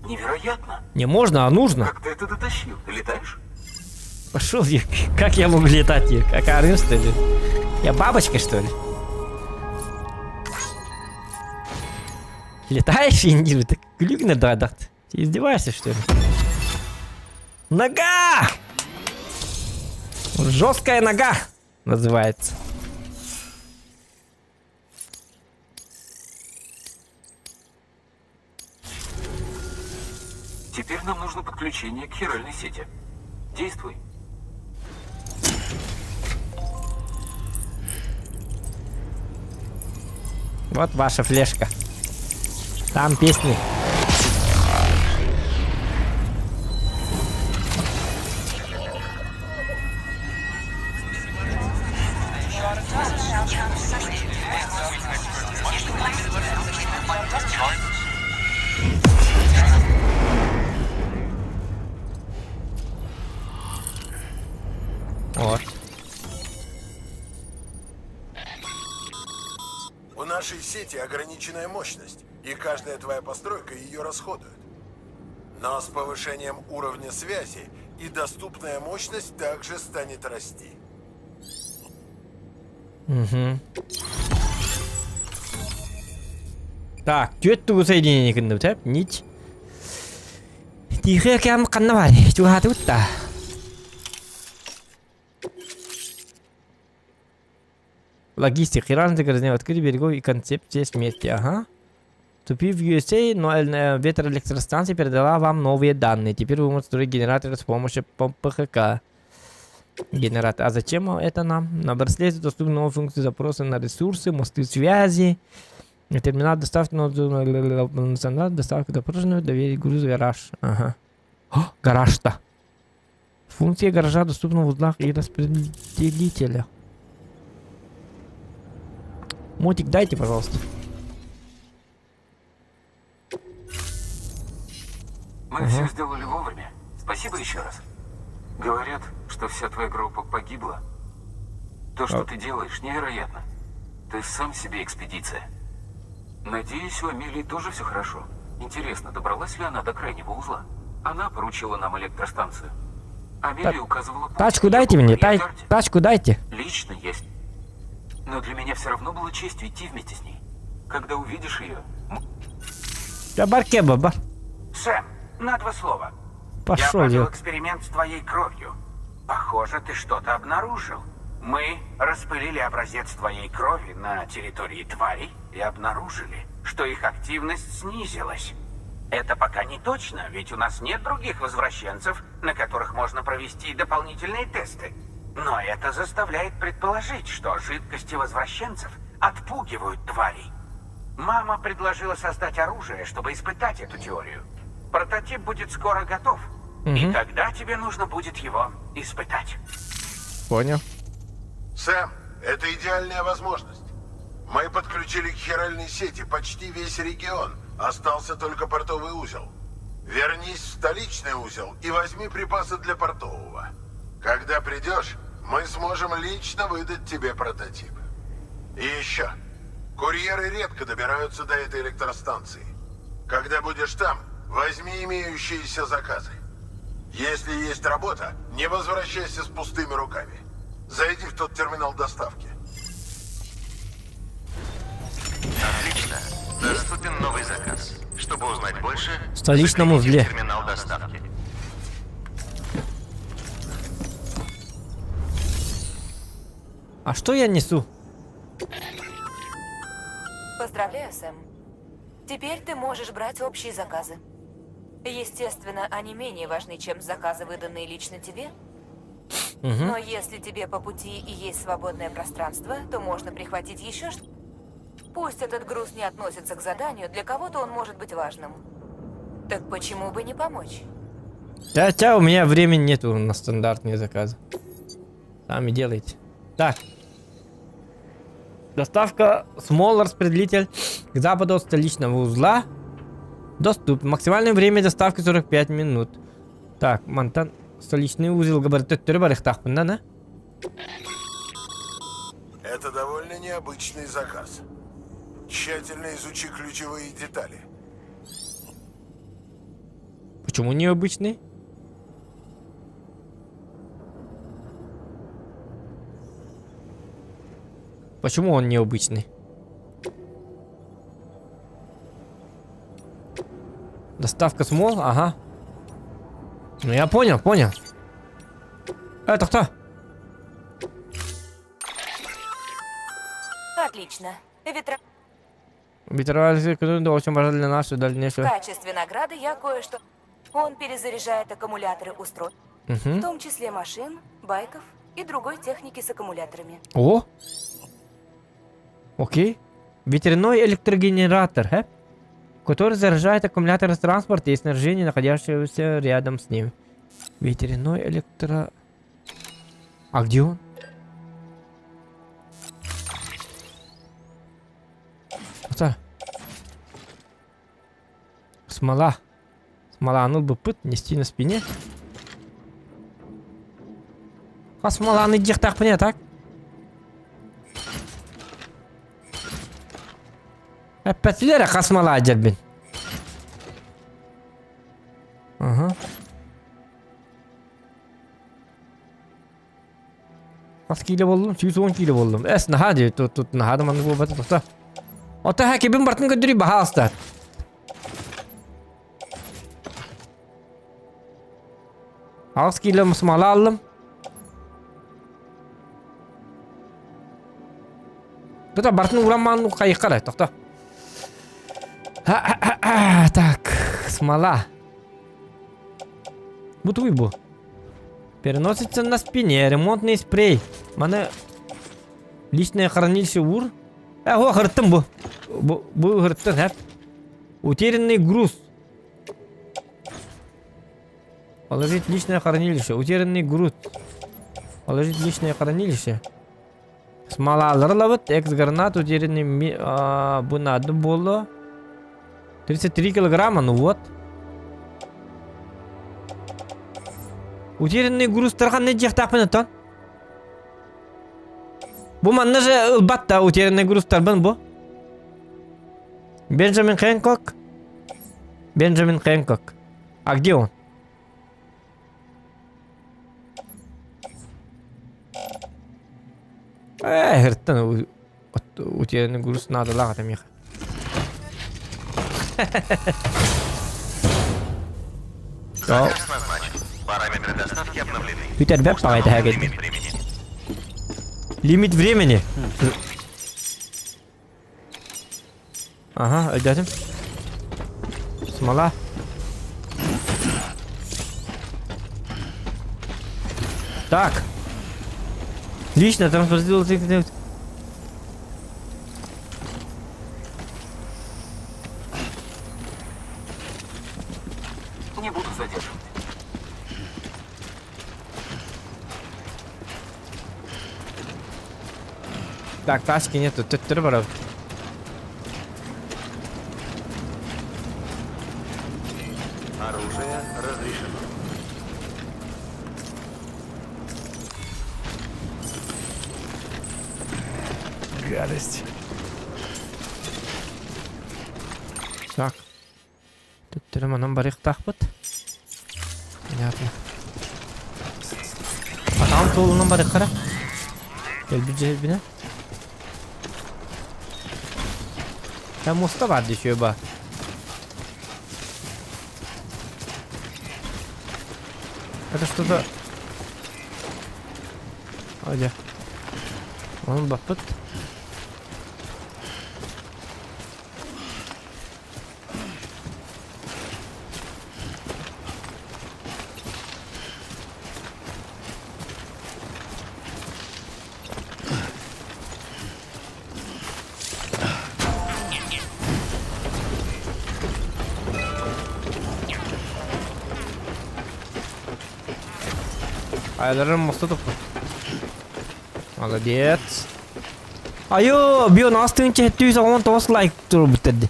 K: Невероятно!
A: Не можно, а нужно.
K: Как ты это дотащил? Ты летаешь?
A: Пошел я. Как я могу летать? Я? Как орым, что ли? Я бабочка, что ли? Летаешь, Индир? Ты глюк на дадах. Ты издеваешься, что ли? Нога! Жесткая нога называется.
K: Теперь нам нужно подключение к хиральной сети. Действуй.
A: Вот ваша флешка. Там песни. Вот.
F: У нашей сети ограниченная мощность, и каждая твоя постройка ее расходует. Но с повышением уровня связи и доступная мощность также станет расти.
A: Угу. Так, түөрт тугу соединение гынныбыт эп, нить. Тихий океан ханна бар, чугаатыбыт да. Логистик, Иран загрязнил открытие берегов и концепция смерти, ага. Вступив в USA, но ветроэлектростанция передала вам новые данные. Теперь вы можете строить генераторы с помощью ПХК. Генератор. А зачем это нам? На браслете доступны новые функции запроса на ресурсы, мосты связи. Терминал доставки национал, доставка допрошенного, доверить груз гараж. Ага. О, гараж-то. Функция гаража доступна в узлах и распределителях. Мотик дайте, пожалуйста.
K: Мы угу. все сделали вовремя. Спасибо еще раз. Говорят, что вся твоя группа погибла. То, что а... ты делаешь, невероятно. Ты сам себе экспедиция. Надеюсь, у Амелии тоже все хорошо. Интересно, добралась ли она до крайнего узла? Она поручила нам электростанцию. Амелия
A: Та...
K: указывала путь.
A: Тачку дайте мне, та... тачку дайте.
K: Лично есть. Но для меня все равно было честью идти вместе с ней. Когда увидишь ее...
A: Да барке, баба.
D: Сэм, на два слова.
A: Пошел
D: я провел эксперимент с твоей кровью. Похоже, ты что-то обнаружил. Мы распылили образец твоей крови на территории тварей и обнаружили, что их активность снизилась. Это пока не точно, ведь у нас нет других возвращенцев, на которых можно провести дополнительные тесты. Но это заставляет предположить, что жидкости возвращенцев отпугивают тварей. Мама предложила создать оружие, чтобы испытать эту теорию. Прототип будет скоро готов. И тогда тебе нужно будет его испытать.
A: Понял.
F: Сэм, это идеальная возможность. Мы подключили к хиральной сети почти весь регион. Остался только портовый узел. Вернись в столичный узел и возьми припасы для портового. Когда придешь, мы сможем лично выдать тебе прототип. И еще. Курьеры редко добираются до этой электростанции. Когда будешь там, возьми имеющиеся заказы. Если есть работа, не возвращайся с пустыми руками. Зайди в тот терминал доставки.
I: Отлично. Доступен новый заказ. Чтобы узнать больше,
A: В столичном
I: загляните
A: узле.
I: в терминал доставки.
A: А что я несу?
J: Поздравляю, Сэм. Теперь ты можешь брать общие заказы. Естественно, они менее важны, чем заказы, выданные лично тебе. Но если тебе по пути и есть свободное пространство, то можно прихватить еще что. Пусть этот груз не относится к заданию, для кого-то он может быть важным. Так почему бы не помочь?
A: Хотя у меня времени нету на стандартные заказы. Сами делайте. Так. Доставка смол распределитель к западу от столичного узла. Доступ. Максимальное время доставки 45 минут. Так, мантан столичный узел габарит төттөрү барыахтаахпын да?
F: Это довольно необычный заказ. Тщательно изучи ключевые детали.
A: Почему необычный? Почему он необычный? Доставка смол, ага. Ну я понял, понял. Это кто?
J: Отлично. Ветра...
A: Ветеран, очень важно для нашего
J: В
A: дальнейшего.
J: качестве награды я кое-что... Он перезаряжает аккумуляторы устройств, в
A: Угу.
J: том числе машин, байков и другой техники с аккумуляторами.
A: О! Окей. Ветряной электрогенератор, э? Который заряжает аккумуляторы транспорта и снаряжение, находящегося рядом с ним. Ветряной электро... А где он? Это... Смола. Смола, ну бы пыт, нести на спине. А смола, ну так мне, так? Эппэтилэр хас смола дьэрбин. Ага. Хас киилэ буоллум, 110 киилэ буоллум. Эс, наһаа дии, тут, тут наһаа да маннык буолбата тоқта. Ота хакибин бартын көдүрүй баһаалыста. Аҕыс киилэ смола аллым. Тута бартын ураммаан хайыққара, тоқта. Так, смола. Бу бу. Переносится на спине, ремонтный спрей. Маны личное хранилище ур. Э, о, хырттым бу. Бу, бу хырттын, хэп. Утерянный груз. Положить личное хранилище. Утерянный груз. Положить личное хранилище. Смола ылабыт, экс-гранат, утерянный ми... А, бу надо было. 33 килограмма, ну вот. Утерянный груз тархан не диэхтаахпын оттон. Бу манна же ылбат да утерянный груз тарбын бу. Бенджамин Хэнкок. Бенджамин Хэнкок. А где он? Э, хырттан утерянный груз надо лагата меха.
I: Заказ назначен. Параметры доставки обновлены.
A: Питер Бэп
I: Установлен
A: пағайда
I: лимит времени.
A: Лимит времени. Ага, өйдөөтүм. Смола. Так. Лично транспортировал.
K: Не буду задерживать.
A: Так, тачки нету, төттөрү барабыт.
I: Оружие разрешено.
E: Гадость.
A: Так. Төттөрү манан барыахтаахпыт. Понятно. Атаҕым суолунан барыаххара. Кэлбит дьиһирбинэ. Там муоста баар дии ба. Это что-то... Ой, Он баппыт. Айдарым мосты туппут. Молодец. Айо, био настыынча 719 лайк турбут эрди.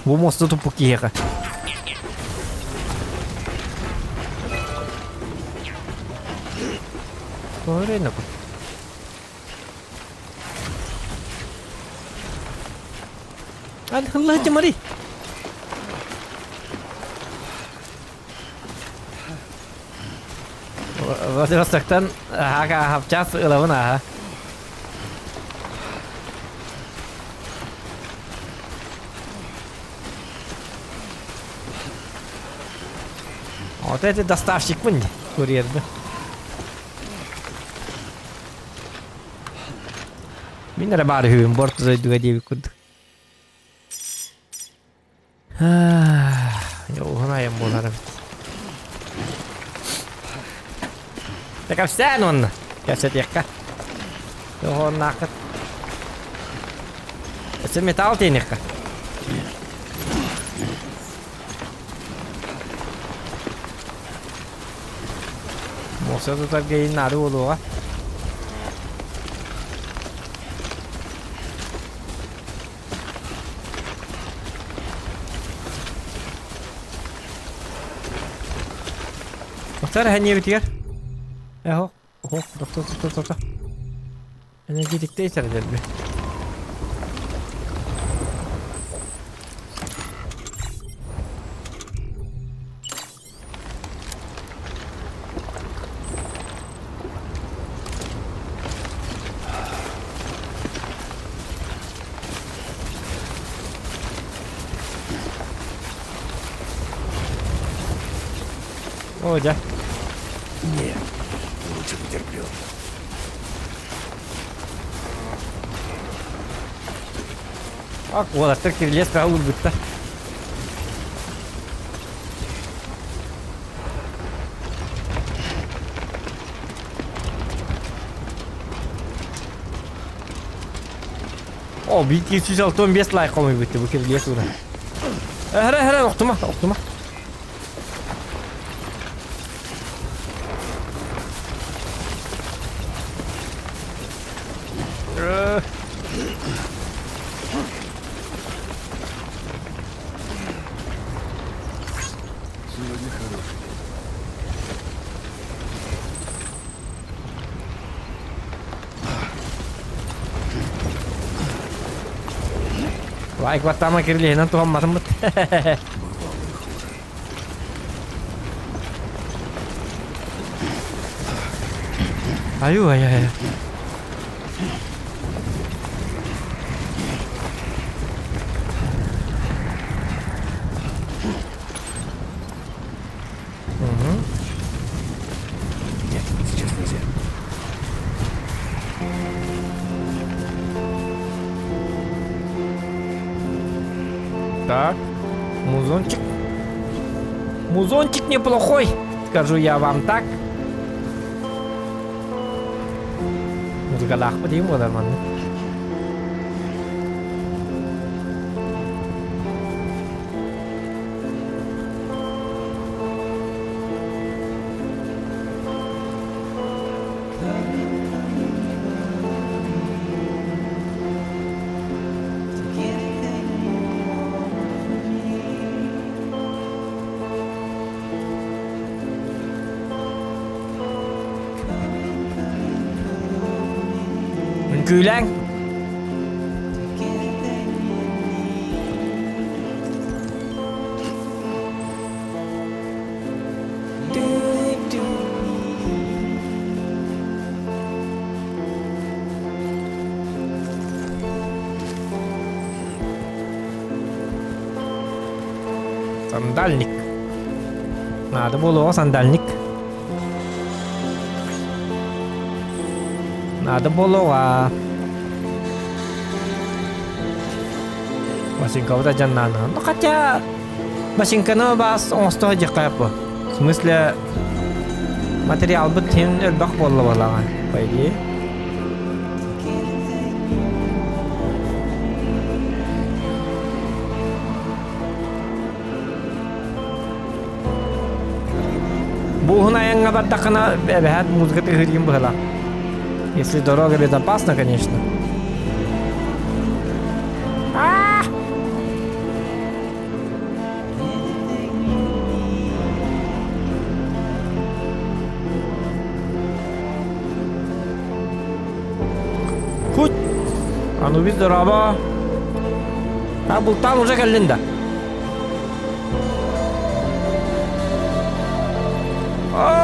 A: Бу мосты туппут киһиэхэ. Тоҕо Аллах Мари. Владивостоктан хапчас ылабын аха. Вот это доставщикпын курьерді. Мин эрэ баар үһүбүн борт дойдуга диэбит курдук. Уһун айан буолар эбит. Кэпсээн уонна кэпсэтиэххэ. Туһуннааххыт. Өссө металл тиэниэххэ. Муоса тутарга иһин наада буолуоҕа. Тохтор эһэниэбитигэр. Эһо, оһо, тохто, тохто, тохто. Энергетиктэй сэрдэрби. О, дьэ.
E: Нет, лучше потерплю.
A: Ак, уолаттар кирилиэс ылбыттар. О, 265 лайк хомуйбут бу кирилиэс ура. Эһэрэ, эһэрэ, охтума, охтума.
E: Сегодня хороший день.
A: Лайк баттама кирилиһинэн туһамматыммыт. Аю, ай, ай. Угу.
E: Нет, сейчас нельзя.
A: Так, музончик. Музончик неплохой, скажу я вам так. Музыкалаахпыт иһин буолар манна. Үҥкүүлээҥ. Сандальник. Наада буолуоҕа сандальник. Наада буолуоҕа. Машинкабыт адьаннаана. Ну хотя машинканы баас оҥосто сылдьыахха бу. В смысле материалбыт син элбэх буолла буоллаҕа, по идее. Буһун айаҥҥа бардаххына эбэһээт музыка тыаһыыргын быһалаах. Если дорога безопасна, конечно. Хоть. Анубис здорово. А бултаан уже кэллин да.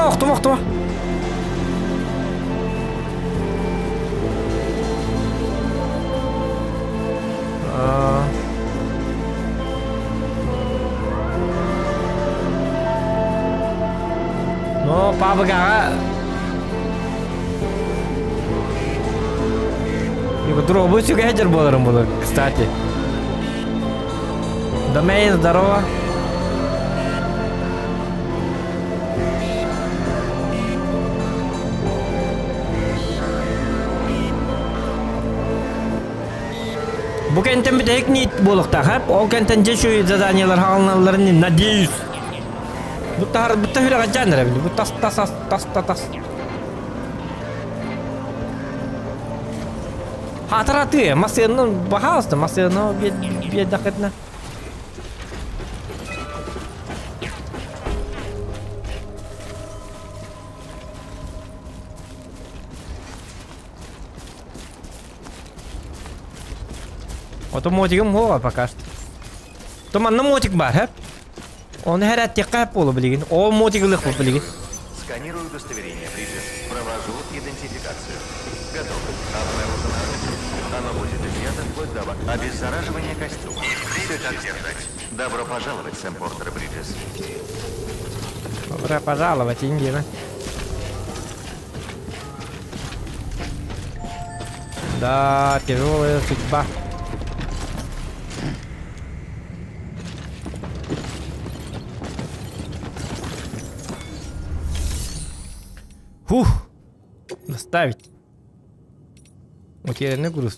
A: Охтума, охтума. Ну, пабыгаҕа Дробу сүгэһдэр буоларым буолар, кстати. Домейн, здорово. Бу кэнтэн бүтэһик ниит буолуохтаах, һэп? Ол кэнтэн дьэ үчүгэй заданиелар хаалыналларын надеюсь. Бу тахар бу тахыр дьан эрэ бу тас тас тас тас тас. Хаатара тыа, массыынаны баһаалыста, массыынаны биэрдэххитинэ. Ото мотигым хуоҕа пока что. То манна мотик баар, хэп? Оны хэрээттиэххэ хэп буолу билигин. Ол мотик ылыахпыт билигин.
I: Сканирую удостоверение, Бриджес. Провожу идентификацию. Готово. Обнаружено оружие. Оно будет изъято вплоть до обеззараживания костюма. Все как держать. Добро пожаловать, Сэм Портер Бриджес.
A: Добро пожаловать, Индина. Да, тяжелая судьба. Фух! Доставить. Утерянный груз.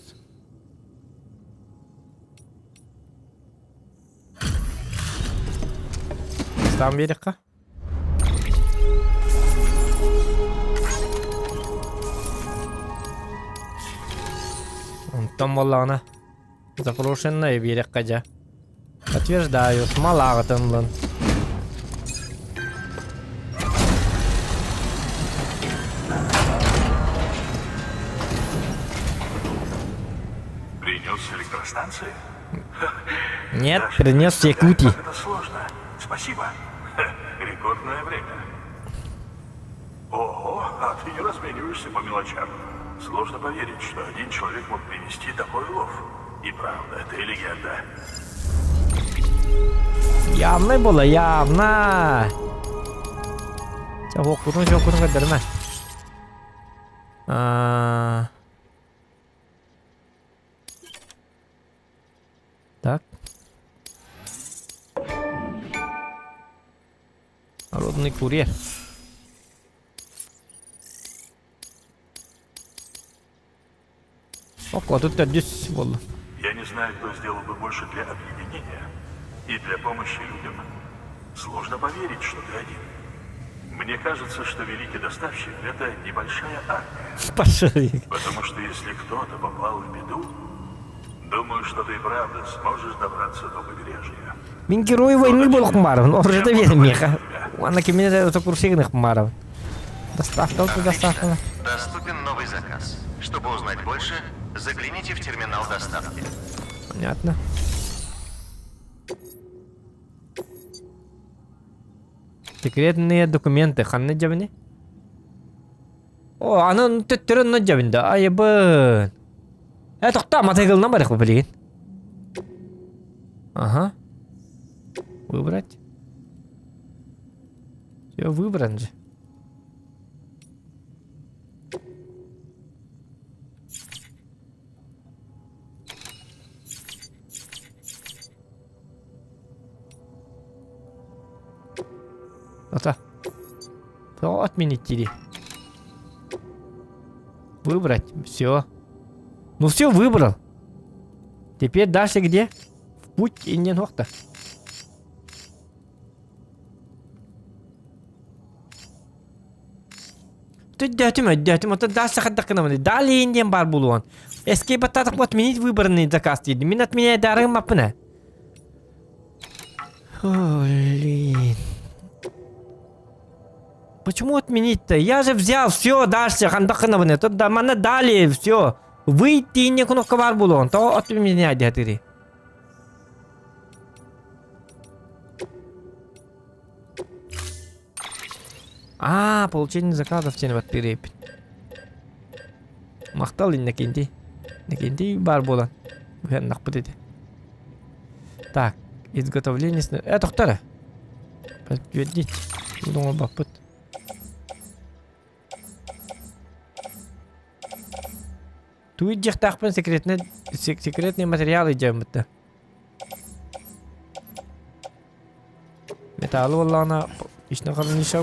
A: Там берега. Онтон буоллаҕына запрошенная биэрэххэ дьэ. Подтверждаю, смалаҕытынлын.
G: Принес с электростанции?
A: Нет, принес с Якутии.
G: Это сложно. Спасибо. Рекордное время. Ого, а ты не размениваешься по мелочам. Сложно поверить, что один человек мог принести такой улов. И правда, ты легенда.
A: Явно было, явно. Чэ, уохпутун суохпутун көрдөрүмэ. А... Так. Народный курьер. Около тут төрдүс буолла.
G: Я не знаю, кто сделал бы больше для объединения и для помощи людям. Сложно поверить, что ты один. Мне кажется, что великий доставщик – это небольшая армия.
A: Пошли.
G: Потому что если кто-то попал в беду, думаю, что ты и правда сможешь добраться до побережья.
A: Мин герой войны буолуохпун баарабын. Оружиета биэрин миэхэ. Уонна кимини эрэ курсигын баарабын. Доставка доставка.
I: Доступен новый заказ. Чтобы узнать больше, загляните в терминал доставки.
A: Понятно. Секретные документы ханна дьэбини? О, аны төттөрү онно дьэбин да. Айыбын. Э, тохтоо, матайгылынан барыах билигин. Ага. Выбрать. Все выбран же. Ата. То отменить или? Выбрать. Все. Ну все выбрал. Теперь дальше где? В путь и не нохта. Өйдөөтүм, өйдөөтүм, оттон дальше хайдах гынабыный? Далее диэн баар буолуон. Escape баттаатах отменить выбранный заказ диир. Мин отменяйдаарыгым аппына. Блин. Почему отменить-то? Я же взял, все, дальше, хайдах гынабыный. Тут да, манна далее, все. Выйти не кнопка баар буолуон. То отменяй диэтири. Аа, получение заказов диэн баттыыр эбиппит. Махтал Иннокентий. Иннокентий баар буолан быһаннахпыт ити. Так, изготовление... Э, тохтор Подтвердить. Оҥорбоппут. Тугу диэхтээхпин секретный секретный материал илдьэммит Металлы буоллаҕына ичнэ хранилище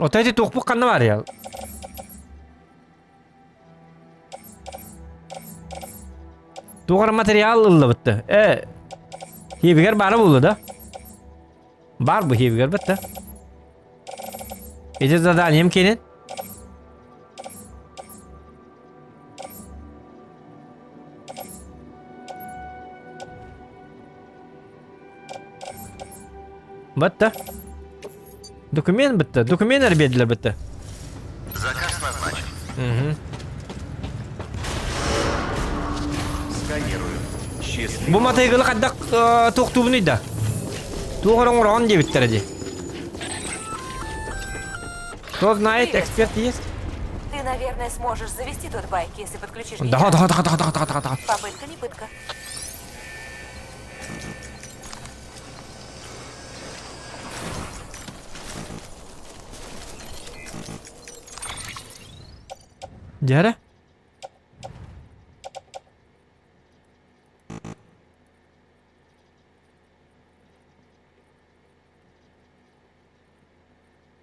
A: Ото эти туохпут ханна баарый? Туох эрэ материал ыллыбытты. Э, хиэбигэр баара буолла да? Бар бу хиэбигэр бытта. Ити заданием кенен. Бытта. Документ бытта. Документ эрбиэдилэр бытта.
I: Заказ назначен.
A: Угу.
I: Сканирую. Счастливо.
A: Бу матайгылы хайдах туохтуубунуй да? Туох эрэ оҥороҕун диэбиттэрэ дии. Кто знает,
J: Привет.
A: эксперт есть?
J: Ты, наверное, сможешь завести тот байк, если подключишь
A: Да,
J: генератор.
A: да, да, да, да, да, да, да.
J: Попытка не пытка.
A: Дьэ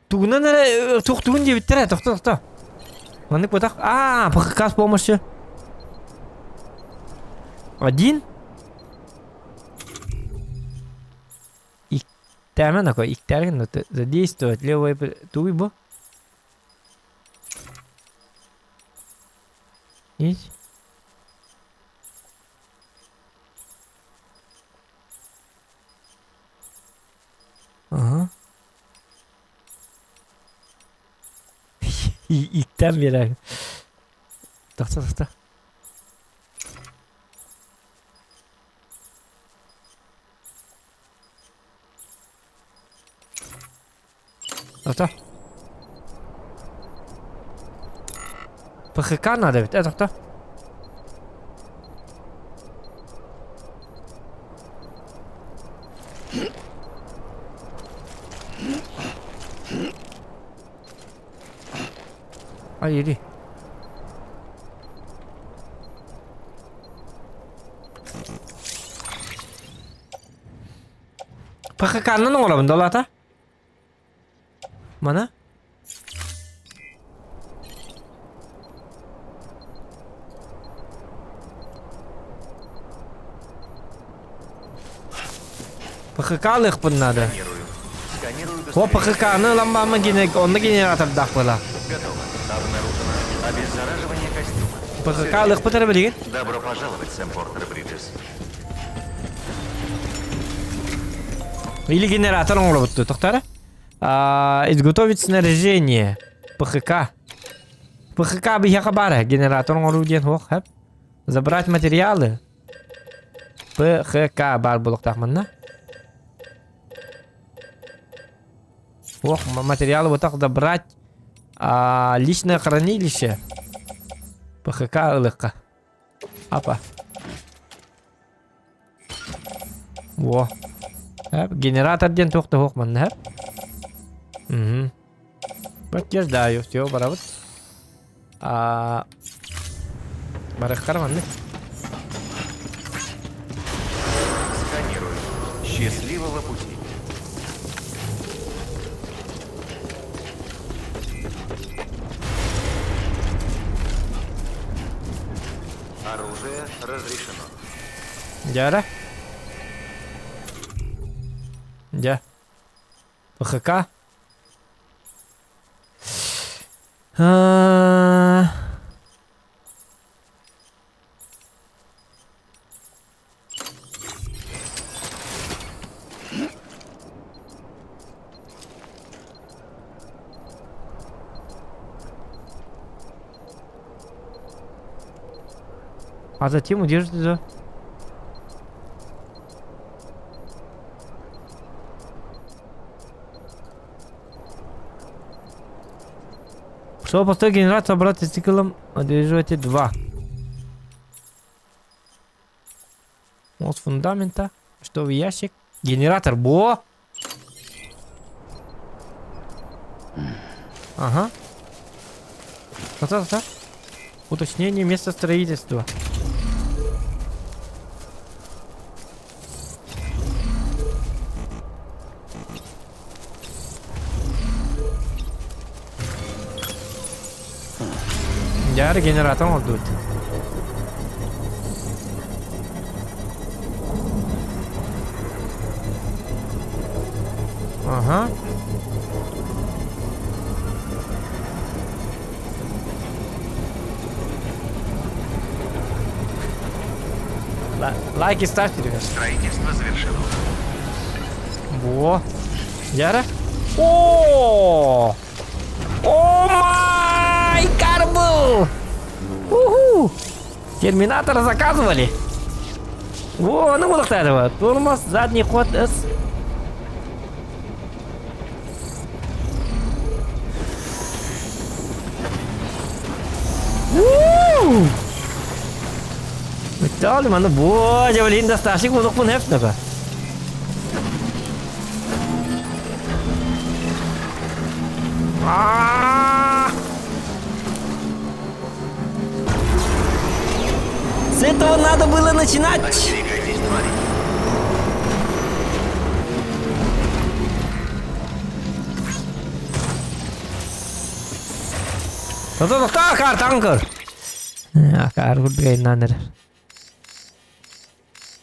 A: Тугунан эрэ туохтугун диэбиттэрэ, тохто тохто. Маннык бытах. Аа, ПХК с помощью. Один. Иктээмэ нако, иктээрген задействовать левой тугуй бу. Есть? Ага. Иттэн биэрэр. Тахса тахса. Ата. ПХК надо ведь. Это кто? Ай, иди. ПХК-нан оҥоробун долата. Мана? ПХК-лыахпын наада.
I: Сканирую.
A: О, ПХК-ны ылан бааммын онно генератордаах буола.
I: Готово. Обнаружено обеззараживание костюма.
A: ПХК-лыахпыт эрэ билигин.
I: Добро пожаловать, Сэм Портер Бриджес.
A: Или генератор оҥоробут тохтара. Изготовить снаряжение. ПХК. ПХК биһиэхэ баар генератор оҥоруу диэн суох хэп. Забрать материалы. ПХК баар буолуохтаах манна. Ох, материалы вот так забрать. А, личное хранилище. ПХК ылыкка. Апа. Во. Генератор диэн туох да суох манна. Угу. Подтверждаю. Все, барабыт. А... Барыхтар маннык.
I: Сканирую. Счастливого пути. Оружие разрешено.
A: Дяра? Дя. ПХК? А А затем удержит за... Чтобы построить генератор, обратно циклом удерживайте 2. Вот фундамента. Что в ящик? Генератор. Бо! Ага. Та-та-та. Уточнение места строительства. Дьэ, генератор оҥордубут. Ага. Лайки ставьте, ребят.
I: Строительство завершено.
A: Во. Яра. О! О май карбл! Уху! Терминатора заказывали. Во, ну вот этого. Тормоз, задний ход С. Миттали манна бу дьэ доставщик буолуохпун сөп нака. С этого надо было начинать. Тохтоо, танкер. Акаар курдук эрэр.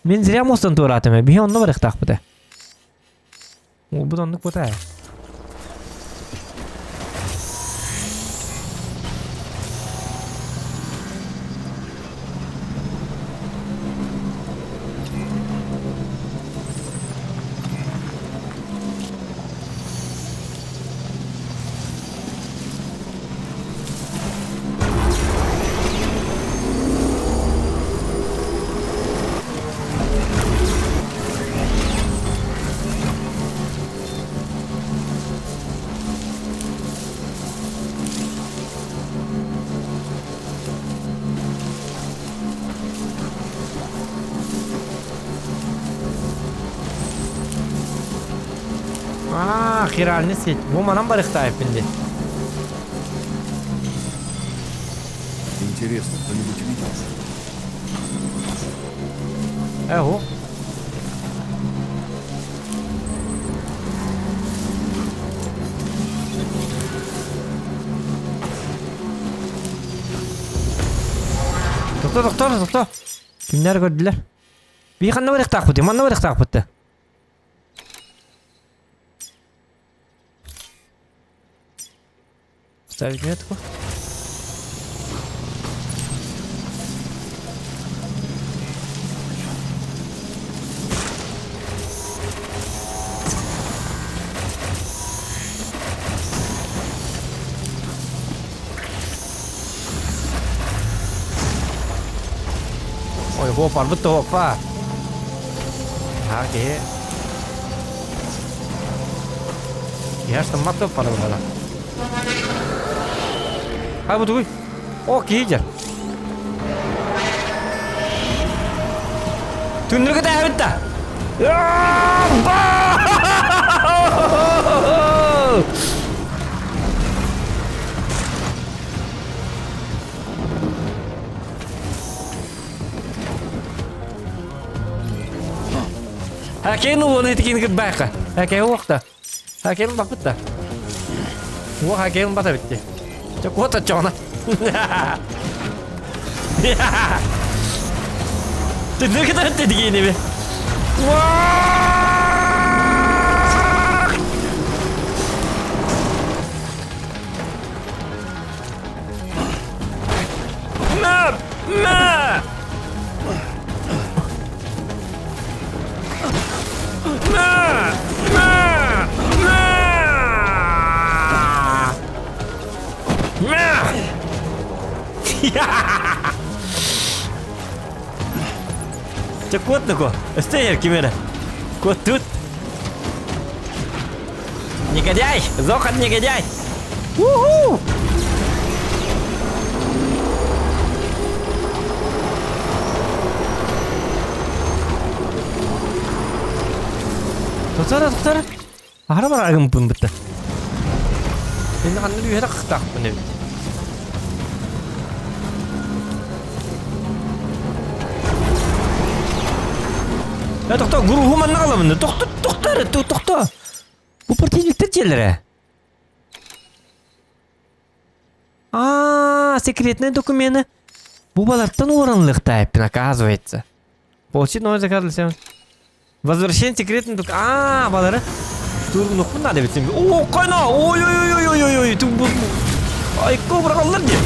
A: Мин зря мостан туораатым биһи онно барыахтаахпыт ээ. Уолбут оннук бута ээ. Аа, хиральный сеть. Бу манан барыхтаайпын дии.
E: Интересно, кто-нибудь видел?
A: Эго. Тохтоо, тохтоо, тохтоо. Кимнэр көрдүлэр? Бии ханна барыахтаахпытый? Манна барыахтаахпыт да. Ставить метку. Ой, хуопарбыт да хуоппа. Аха киһи. Киһи астыммат туоппара быһала. Хай бу тугуй? О, киһи дьэр. Түннүргү тээбит да. Хакейн уону итикин кырбаайка. Хакей уохта. Хакейн баппыт да. Уох хакейн бата битти. Чэ куота чоҕуна. Түннүк кытары дигиниби. Мэ! Мэ! Мэ! Мэ! Мэ! Мэ! Чэ, куотнако. Өстө ким эрэ. Куоттут. Негодяй! Зохат негодяй! Уху! Тохтор, тохтор. Аһара бараагымпын бытта. Енді қанды үйері қықтақпын эбит. Э, тохто, гуруһу манна қаламын. Тохто, тохто, эрэ, тохто. Бу противниктер дьиэлэрэ. А, секретные документы. Бу балартан уоранлыхтаайппын, оказывается. Получить новый заказ для себя. Возвращение секретных документов. А, балары. Тургунукпун надо ведь. О, кайна! Ой-ой-ой-ой-ой-ой. Ай, кобра дии.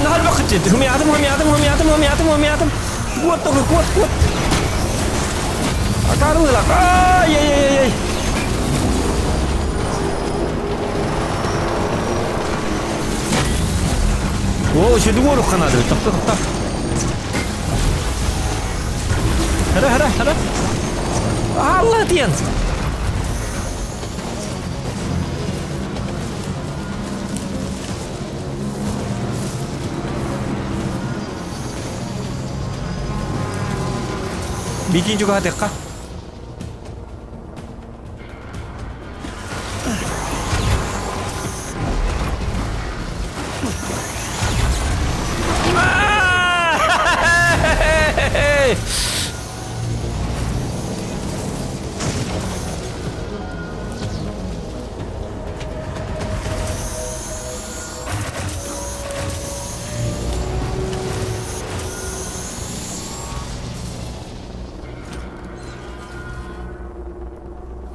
A: Нахал бакыт Хумиятым, хумиятым, хумиятым, хумиятым, хумиятым. Куот, куот, куот. Акарылыла. Ай-яй-яй-яй. О, еще дуору ханады. Тохто, тохто. Хара, хара, хара. Алла диэн. Бикин чугаһатыахха.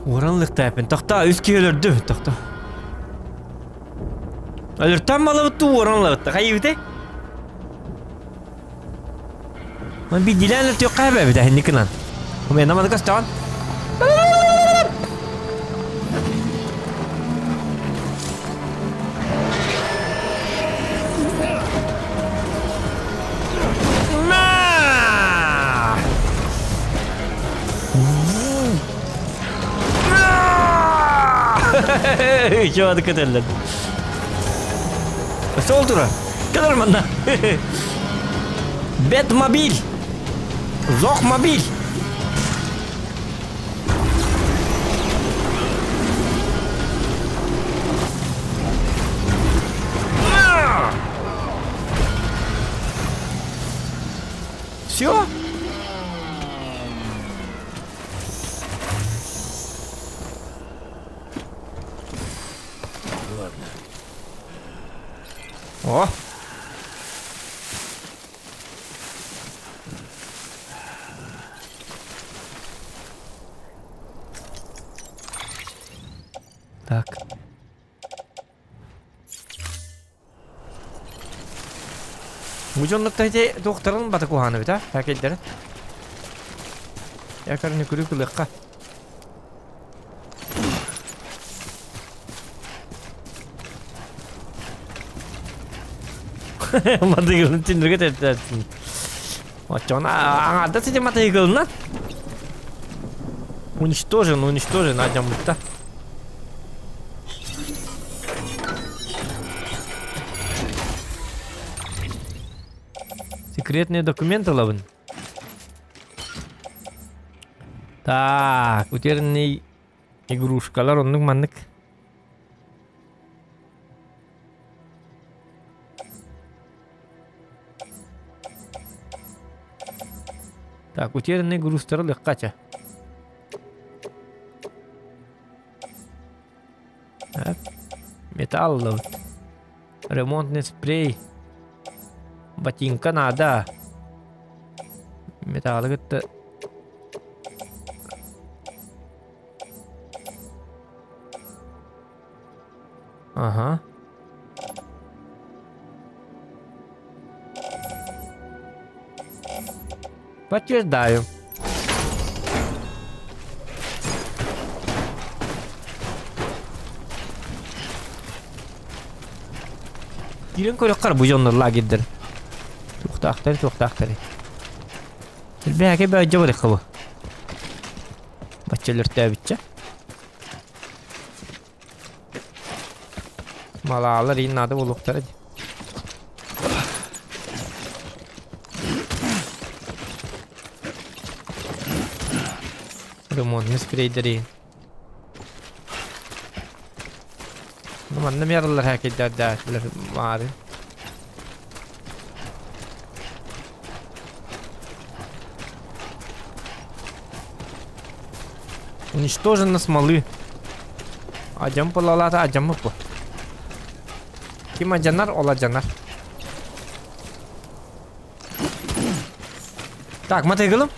A: Уоран лыктаапын. Тохтоо, үс киһи өлөрдүм. Тохтоо. Өлөртөн балабытты уоран лабытты. Хайыбыты? Ман бидилэн өлтүөххэ эбэбит эһинникынан. Мен наманы көстөҕүн. Чуады көтөллөр. Сол тура. Кэлэр манна. Бэтмобиль. Зохмобиль. Все?
E: Ладно.
A: О! Так. Бу дьоннук ити туохтарын бата куһааны бит, а? Хакейдерин. Якорны күрүк ылыахха. Матыгылын түннүргэ төртөөтүн. Оччоҕуна аҥаардас ити матыгылынан уничтожен, уничтожен адьаммытта. Секретный документ ылабын. Так, утерянный игрушкалар оннук маннык. Так, утерянный грузтары легкача. Так. Металл вот. Ремонтный спрей. Ботинка надо. Металлы кытта Ага. Подтверждаю. Киирэн көрөххөр бу дьоннор лагердэр. Туохтаахтары, туохтаахтары. Элбээке бөөдьө барыхха бу. Бачча өлөртөөбүччэ. Малаалар иин наада буолуохтара дии. Ремонтный спрейдери. Ну, манна мералар хакейдердээхилэр маары. Уничтожено смолы. Адьам пылалаата адьаммыт бу. Ким адьанар, ол адьанар. Так, мотоциклым.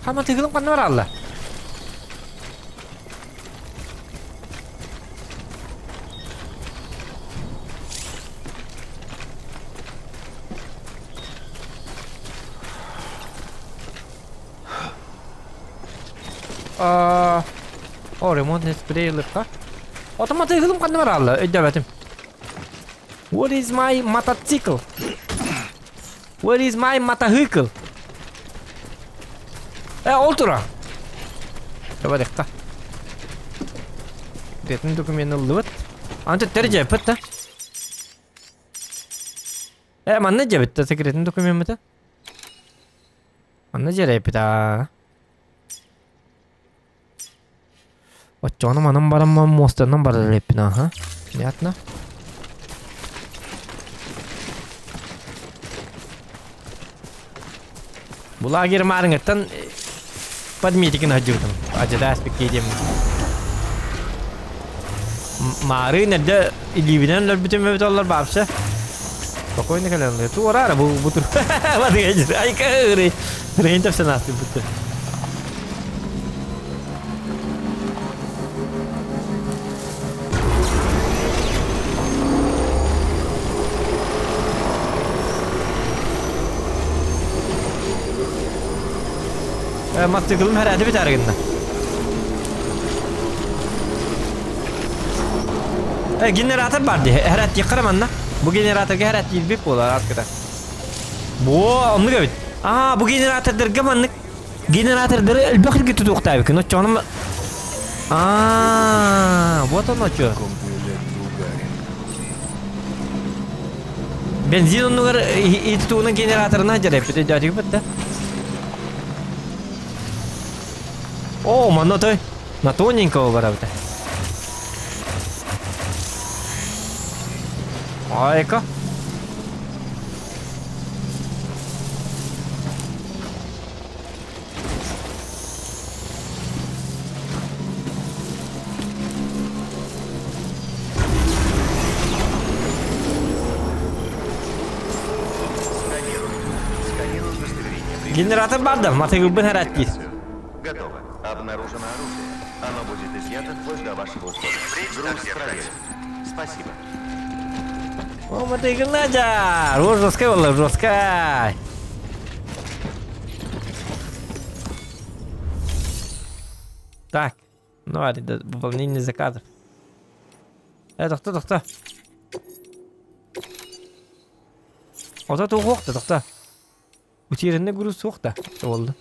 A: Ха мотоциклым ханна баралла? Аа, о, ремонтный спрей ылыхха. Ото мотоциклым ханна баралла? Өйдөөбөтүм. What is my мотоцикл? Where is my мотоцикл? Э, ол тура. Табадыкка. Бетин документ ыллыбыт. Анты терже да. Э, манна жебит секретный документ Манна жерепит а. Оччоҕуна манан бараммын муостанан барар эбиппин аха. Понятно. Бу лагерь маарыҥыттан подметикин сылдьыбытым. Адьадаас диэм. Маарыын эрдэ илиибинэн өлөрбүтүм эбит оллар баапса. Спокойно кэлэн туораара бу бу тур. Айка ырый. Рейн тапсан астыппыт. Мотоциклым herhalde biter гынна. Генератор бар ди. Herhalde yıkarım Бу генераторга herhalde yılбек болар аркада. Бу оннук эбит. Аа, бу генератордарга маннык генератордары элбэх илги тутуохтаабыккын. Оччоҕуна Аа, вот оно чё. Бензин оннугар ити генераторына дьэрэппит өйдөөтүгүппүт да. О, манна той на тоненького барабыта. Айка. Генератор бар да, мотоциклбын хэрат дии.
I: Готово. Обнаружено оружие. Оно будет изъято вплоть до вашего ухода. Груз проверен. Спасибо.
A: О, мотоцикл Надя! О, жесткая была, жесткая. Так. Ну, арыйда выполнение заказов. Э, тохто, тохто. Ото туох да, тохто. Утерянный груз суох да, буолла.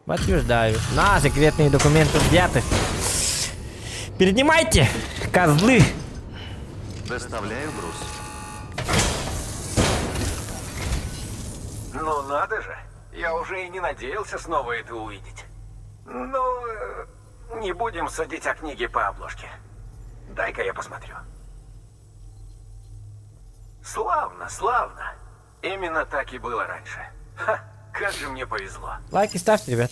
A: Подтверждаю. На, секретные документы взяты. Перенимайте, козлы.
I: Доставляю груз.
D: Ну надо же, я уже и не надеялся снова это увидеть. Ну, э, не будем судить о книге по обложке. Дай-ка я посмотрю. Славно, славно. Именно так и было раньше. Ха, как же мне повезло.
A: Лайки ставьте, ребят.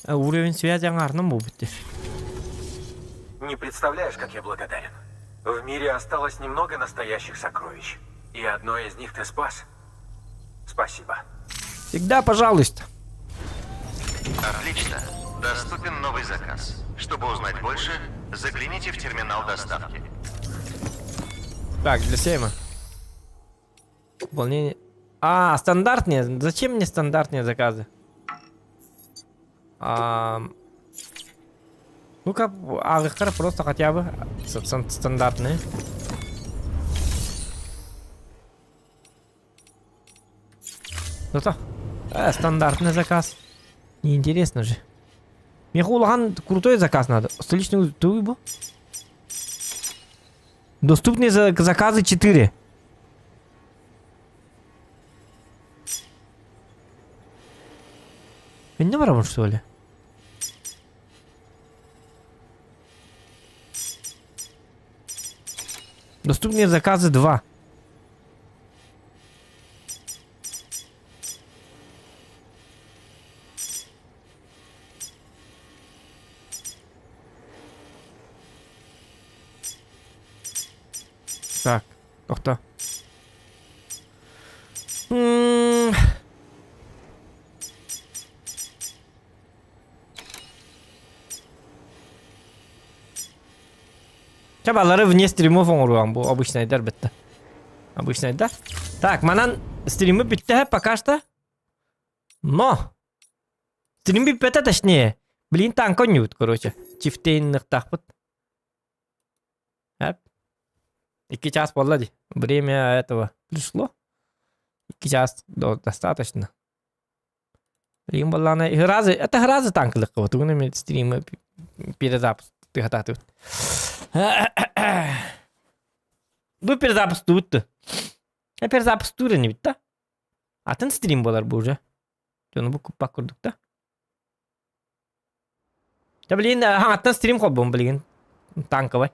A: Э, уровень связи аңарынан буолбут
D: Не представляешь, как я благодарен. В мире осталось немного настоящих сокровищ. И одно из них ты спас. Спасибо.
A: Всегда пожалуйста.
I: Отлично. Доступен новый заказ. Чтобы узнать больше, загляните в терминал доставки.
A: Так, для сейма. Выполнение. А, стандартные. Зачем мне стандартные заказы? А... Ну-ка, ааҕыахтара просто хотя бы стандартные. Ну-то, э, стандартный заказ. Неинтересно же. Мне улахан крутой заказ надо. Столичный туйбу. Доступные заказы 4. Не барабын что ли? Доступные заказы 2. Так, тохто. М, Чабалары вне стримов оҥоруом бу обычнайдар бітті. Обычнайдар. Так, манан стримы бітті пока что. Но! Стрим бүппэтэ точнее. Блин, танк оонньуубут, короче. Чифтейнныхтаахпыт. Эп. Икки чаас буолла дии. Время этого пришло. Икки чаас достаточно. Билигин буоллаҕына ыразы, это ыразы танкылыкка тугун эми стримы перезапуск тыгатаатыбыт. Бу перезапустуубут Перезапустуур инибит да. Атын стрим буолар бу уже. Дьону бу куппак курдук да. Да блин, аттан стрим холбом билигин. Танковай.